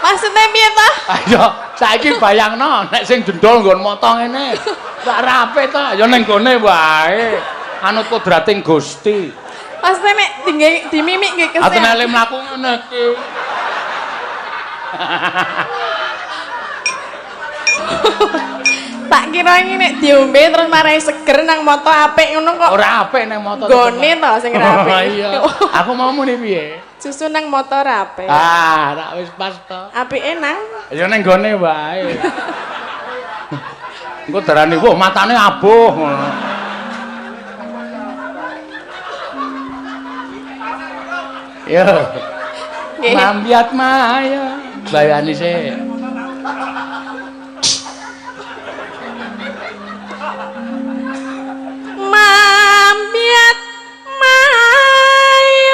Maksudnya piye ta? Ayo saiki bayangno nek sing jendol nggon moto ngene. Rak ra apik ta? Ya ning gone wae. Anut kodrating Gusti. Maksudnya nek dimimik nggih Atene kesehat. le mlaku ngene iki. Tak kira iki nek diombe terus marai seger nang moto apik ngono kok. Ora apik nang moto. Gone to sing ra apik. Iya. Aku mau muni piye? Susu nang moto ra apik. Ah, rak wis pas to. Apike nang Ya ning gone wae. Engko darani, "Wah, matane abuh." Ngono. Yo. Nggih. Mambiat maya. Bayani sik. Mambiat mayon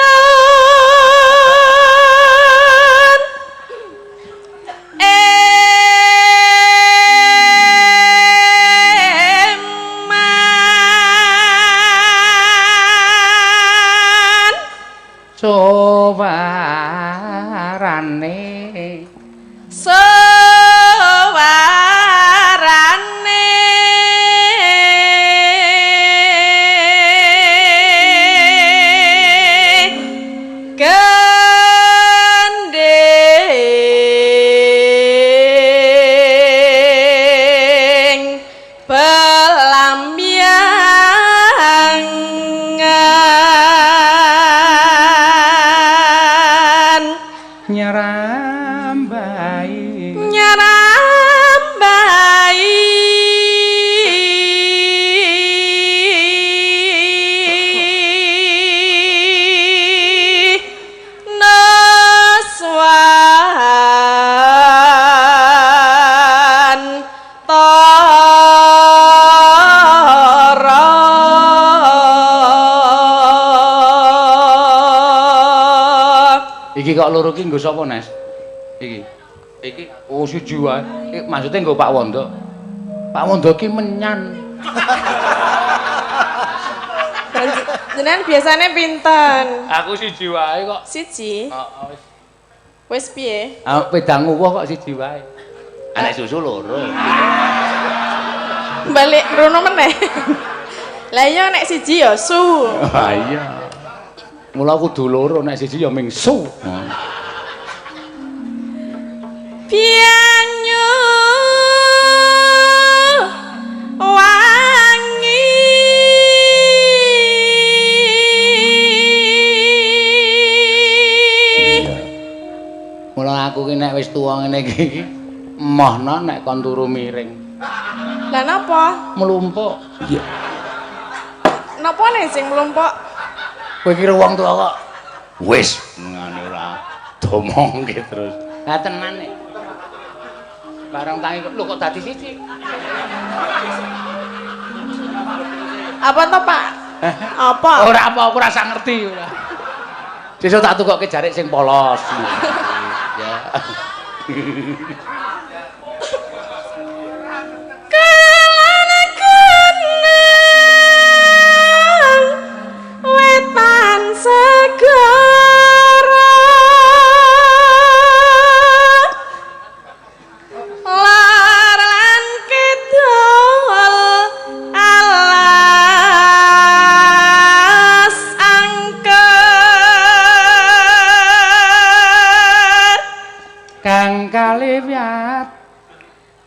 eman Suwarane suwarane gending pelambiangan nyerah. kok loro ki nggo sapa, Nes? Iki. Iki oh siji wae. Iki maksude nggo Pak Wondo. Pak Wondo ki menyan. Jenengan biasane pinten? Aku siji wae kok. Siji. Heeh wis. Wis piye? Ah pedang uwuh kok siji wae. Anek susu loro. Balik rono meneh. Lah iya nek siji ya su. Ah iya. Mula kudu loro nek siji ya ming su. Banyu wangi Mula aku ki nek wis tuwa ngene iki emohno nek kon turu miring. Lah napa? Mlumpuk. Iya. Napa nih sing mlumpuk? Kowe kira wong tuwa kok wis ngene ora domongke terus. Lah tenan nek. Bareng tangi lho kok dadi siji. Apa to, Pak? Apa? Ora apa aku ora sak ngerti ora. Sesuk tak tukokke jarik sing polos. Ya. Kelana kenang wetan segara lar lan kidul alas angker Kang kaliwat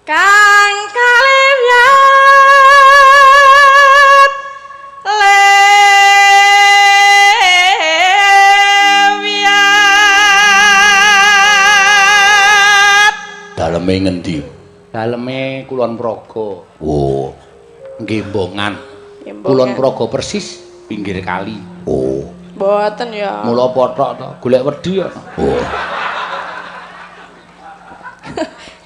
kang kaliwat lewiat. Daleme ngendi? Daleme Kulon Progo. Oh, Gembongan. Kulon Progo persis pinggir kali. Oh. Mboten ya. Mula pothok to, golek wedi ya. Oh.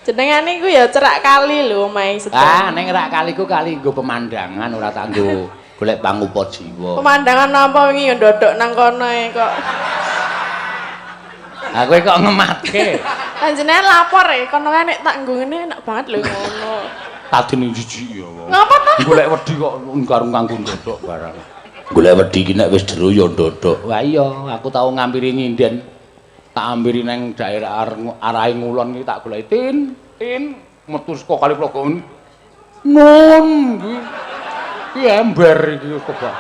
Jenengane iku ya cerak kali lho omahe sedang. Ah, ning rak kali ku kali nggo pemandangan ora tak nggo golek pangupa jiwa. Pemandangan apa wingi ya ndodok nang kono e kok. Ah kowe kok ngematke. Lah jenengan lapor e kono kae nek tak nggo ngene enak banget lho ngono. Tadine jijik ya. Ngapa ta? Golek wedi kok karo nganggo ndodok barang. Golek wedi iki nek wis jero ya ndodok. Wah iya, aku tau ngampiri nyinden. Tak ampiri nang daerah arahe ngulon iki tak goleki tin, tin metu saka kali Progo. Nun iki. Iki ember iki wis kebak.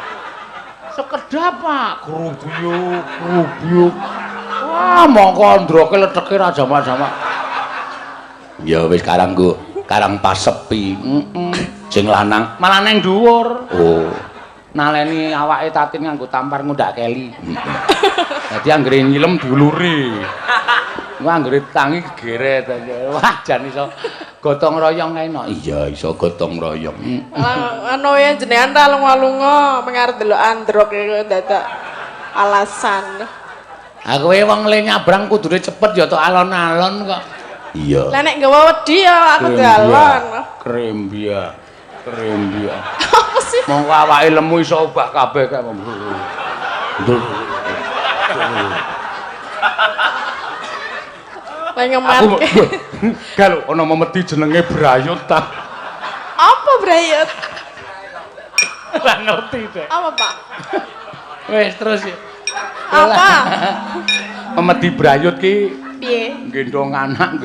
Sekedap Pak, grubiyuk, grubiyuk. Wah, mongko ndroke leteke ra jamak-jamak. Ya wis karang nggo, karang pas sepi. Heeh. Sing lanang malah nang dhuwur. Oh. Naleni awake Tatin nganggo tampar ngundhak keli. Dadi anggere nyilem diuluri. Wah anggere tangi gegeret. Wah jan iso gotong royong kae no. Iya iso gotong royong. Lah anu ya jenengan ra lunga-lunga mengarep delok androk iku dadak alasan. Aku kowe wong le nyabrang kudune cepet ya tok alon-alon kok. Iya. Lah nek nggawa wedi ya aku dalon. Krembia. Krembia. Apa sih? Mongko awake lemu iso obah kabeh kae. Lah ngematke. Galo ana memedi jenenge Brayut ta. Apa Brayut? Ora ngerti deh. Apa, Pak? Wis terus ya. Apa? Memedi Brayut ki piye? Gendong anak,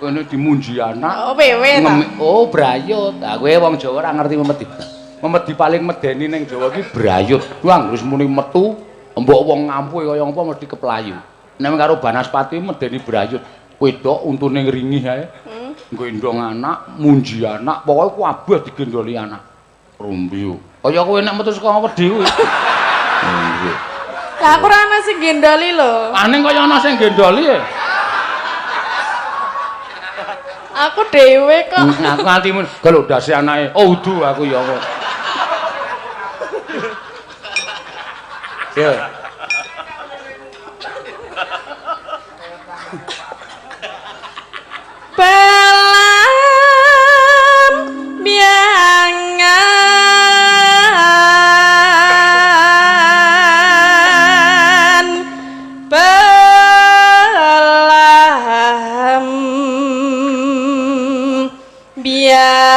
kene dimunji anak. Oh, wewe ta. Oh, Brayut. Ah kowe wong Jawa ora ngerti memedi. Memedi paling medeni ning Jawa ki Brayut. Wah, wis muni metu, mbok wong ngampuh kaya apa mesti keplayu. Nek karo Banaspati medeni Brayut. Wedok untune ngringih ae. Gendong anak, munji anak, pokoke kabeh digendoli anak. Rumbiyu. Kaya kowe nek metu saka wedi kuwi. Lah aku ora ana sing gendoli lho. Aning kaya ana sing gendoli e. Aku dhewe kok. Aku nganti mun gelo ndase anake. Oh udu aku ya kok. Yo. Pelam biangan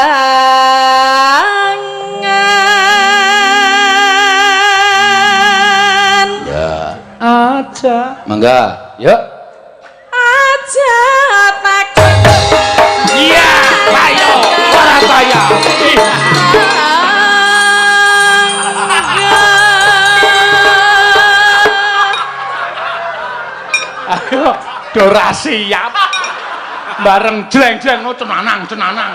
Jangan. Ya. Aja. Mangga, yuk. Aja takut. Iya, ayo, ora kaya. Ayo, ora siap. Bareng jleng-jleng no cenanang, cenanang.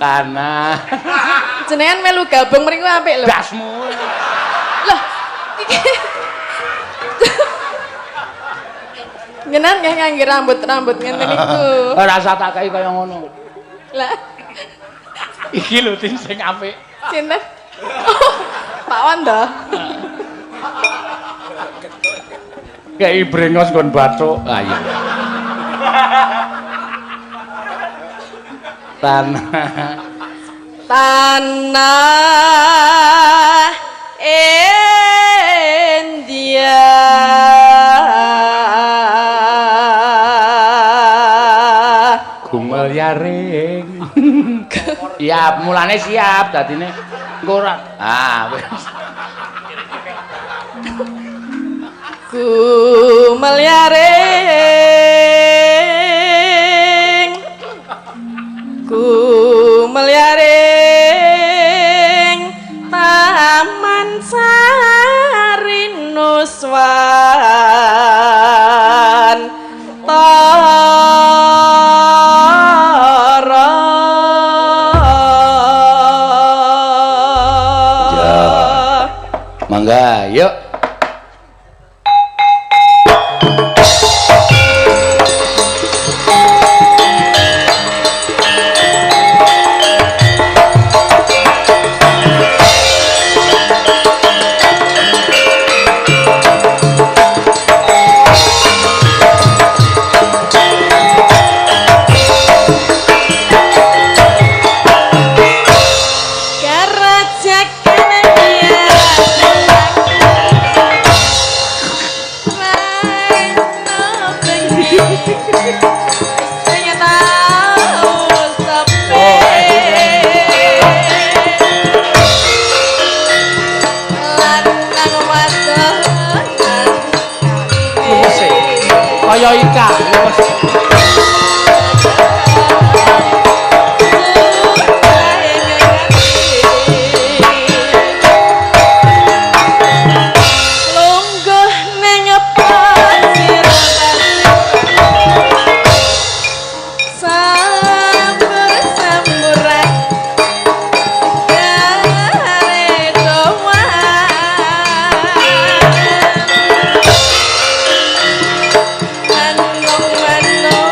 Kana Jenengan melu gabung mriku apik lho. Dasmu. Loh, iki jenengan nggih ngangge rambut-rambut ngene niku. Ora usah tak kei kaya ngono. Lah, Iki lho tin sing apik. Sinten? Oh, Pak Wanda. Kei brengos nggon bathuk. Ah iya. Tanah. Tanah India. Gumel yaring. Siap, mulane siap dadine engko ora. Ah, wis. Gumel yaring. Gumel yaring Taman Sari Nuswan Tara. Ya. Mangga, yuk. Kaya ika. Lungguh ning pasir sambur-samburan gare doan manung-manung.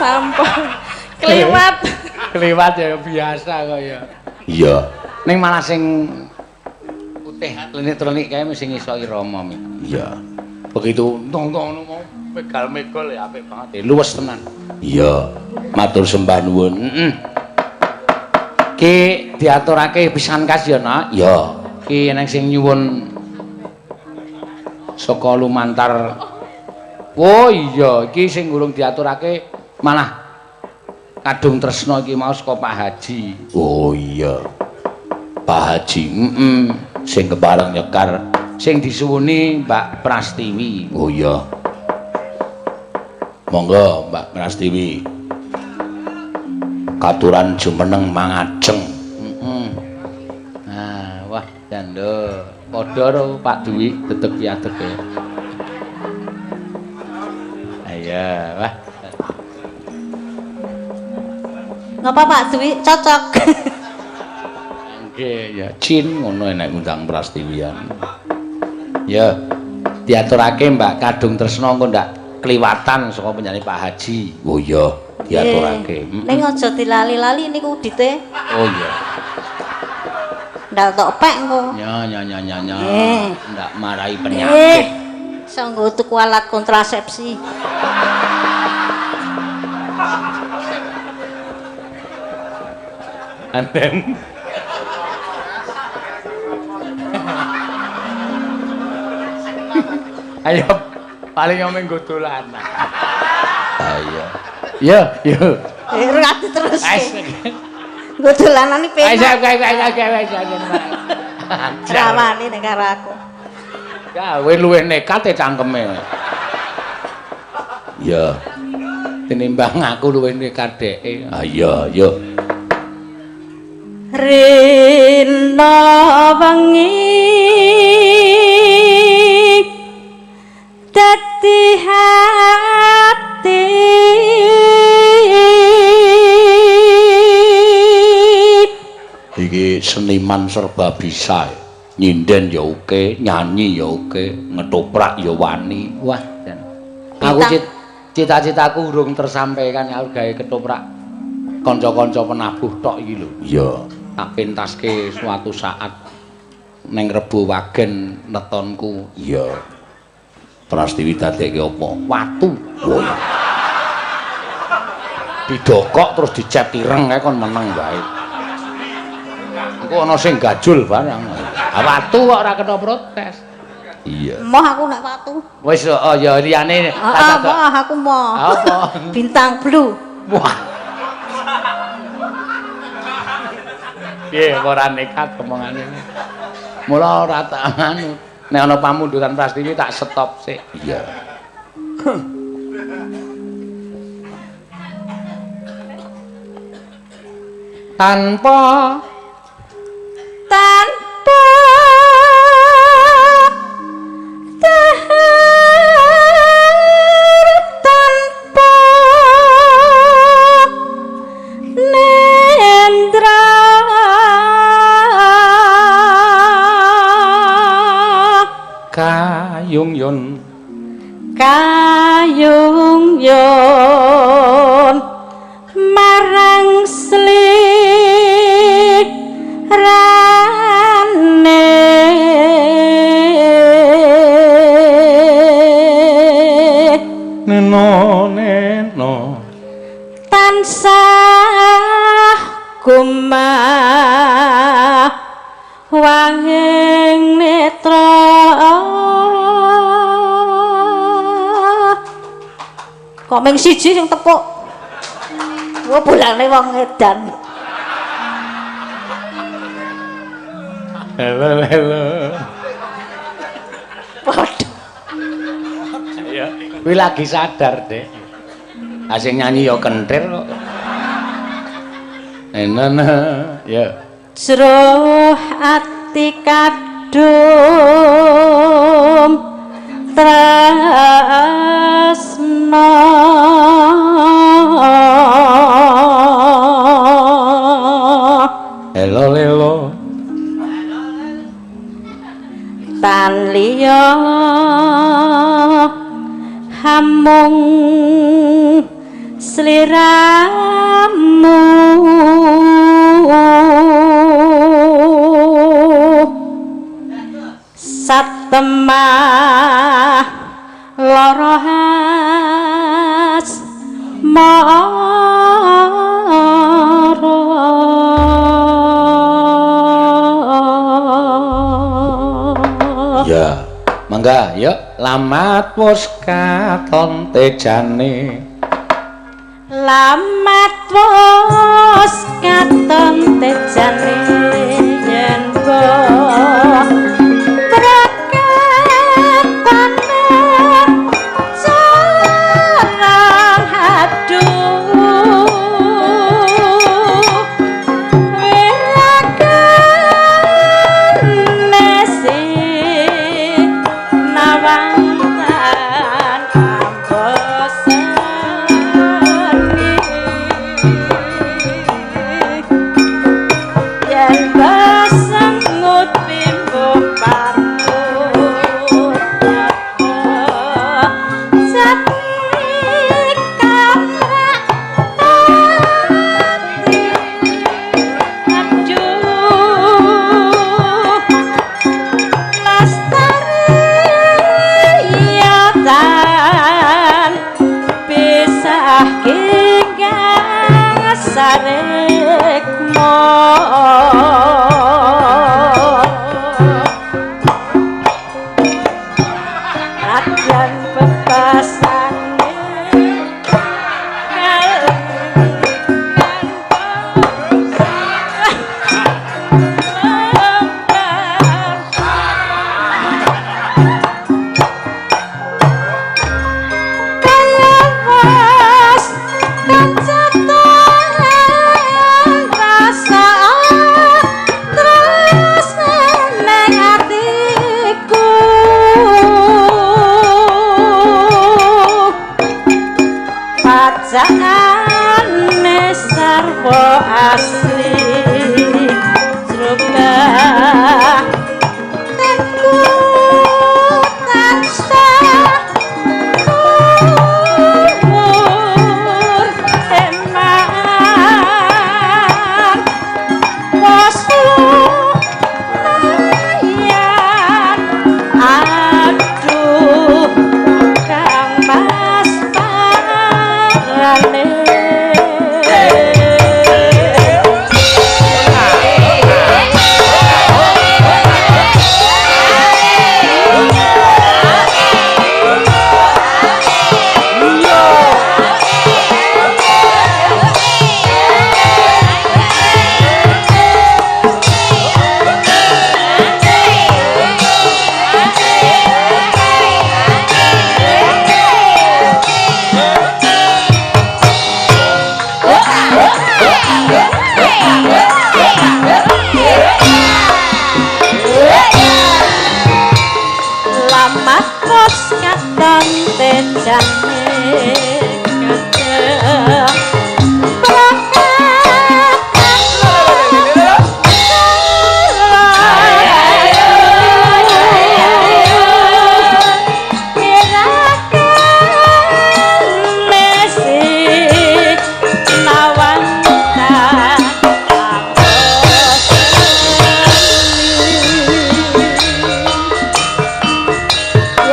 Sampun kliwat. Kliwat ya biasa kok ya. Iya. Ning malah sing putih klenik-klenik kae sing iso irama mi. Iya. Begitu tong-tong ngono mau megal-megol ya apik banget. Luwes tenan. Iya. Matur sembah nuwun. Heeh. Ki diaturake pisan kas ya, Nak. Iya. Ki eneng sing nyuwun saka lumantar. Oh iya, iki sing urung diaturake malah kadung tresna iki mau saka Pak Haji. Oh iya. Pak Haji, heeh. Sing kepareng nyekar sing disuwuni Mbak Prastiwi. Oh iya. Monggo Mbak Prastiwi. Katuran jumeneng mangajeng. Heeh. Nah, wah jando. Padha ro Pak Dwi tetep piadeke. Ayo, wah. Ngapa Pak Dwi cocok? Nggih, ya Cin ngono enek ngundang Prastiwian. Ya, diaturake Mbak Kadung Tresna engko ndak kliwatan saka penyanyi Pak Haji. Oh iya, diaturake. Ning aja dilali-lali niku dite. Oh iya. Ndak tok pek engko. Ya ya ya ya ya. Ndak marai penyakit. Iso nggo tuku alat kontrasepsi. Anden. Ayo paling ngomong nggo dolanan. Ayo. Yo, yo. Ora terus. Nggo dolanan iki penak. Ayo ayo ayo ayo. Rawani nek karo aku. Ya, kowe luwih nekat e cangkeme. Ya. Tinimbang aku luwih nekat dheke. Ah iya, yo. Rina wengi dadi hati iki seniman serba bisa, nyinden ya oke, nyanyi ya oke, ngetoprak ya wani. Wah, jan. Aku cita-citaku urung tersampaikan, aku gawe ketoprak kanca-kanca penabuh tok iki lho. Iya. Tak pentaske suatu saat ning Rebo Wagen netonku. Iya. Prastiwi dadekke apa? Watu. Oh iya. Didokok terus dicet ireng kae kon meneng wae. Engko ana sing gajul barang. Ah, watu kok ora kena protes. Iya. Moh aku nek watu. Wis oh ya liyane Heeh, moh aku moh. Apa? Bintang blue. Wah. Piye ora nekat omongane. Mula ora tak anu. Nek ana pamundutan Prastiwi tak stop sik. Iya. Tanpa Tanpa dahar, tanpa nendra, kayung yun kayung yun marang slirane, neno neno tansah kumah wanging netra. Kok ming siji sing tepuk? Wah, bolane wong edan. Halo halo. Padha. Ya, kuwi lagi sadar, Dek. Ah sing nyanyi ya kentir kok. Neno ya. Jero ati kadung tresna, Halo lelo. Tan liya hamung sliramu, satemah lara asmara. Ya, mangga, yuk. Lamat wis katon tejane. Lamat wis katon tejane, yen mbok prekatane jarang aduh wirakane sinawang tan ambosani, yen besengut bimbo patut jati kamrak ati aduh lestari tan pisah kinggang sarikma. Radyan bebasane kaya wis kacetan rasa tresna nang atiku, pajakane sarwa asli jrobah tengku tansah umur eman wasu lumayan aduh Kang Mas parane. Mas katon tejane kadang.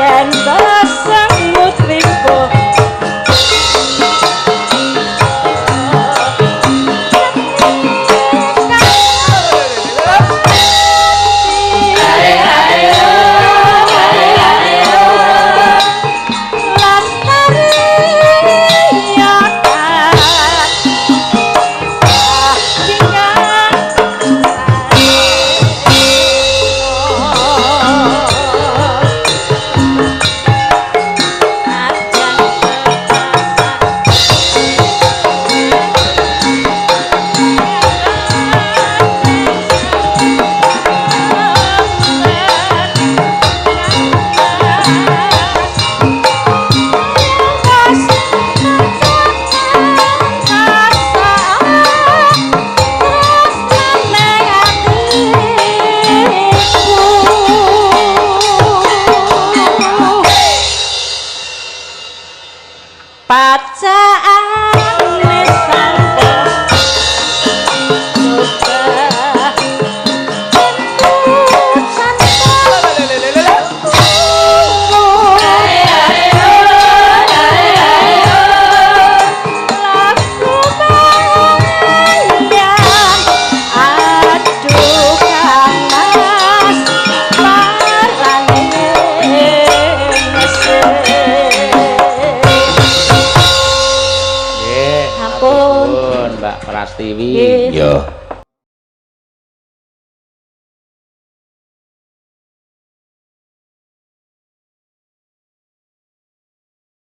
Yen besengut limpuh. Pacaane sampun coba. Aduh Kang Mas parane mesih. Nggih. Ampun. Nuwun, Mbak Prastiwi. Nggih. Ya.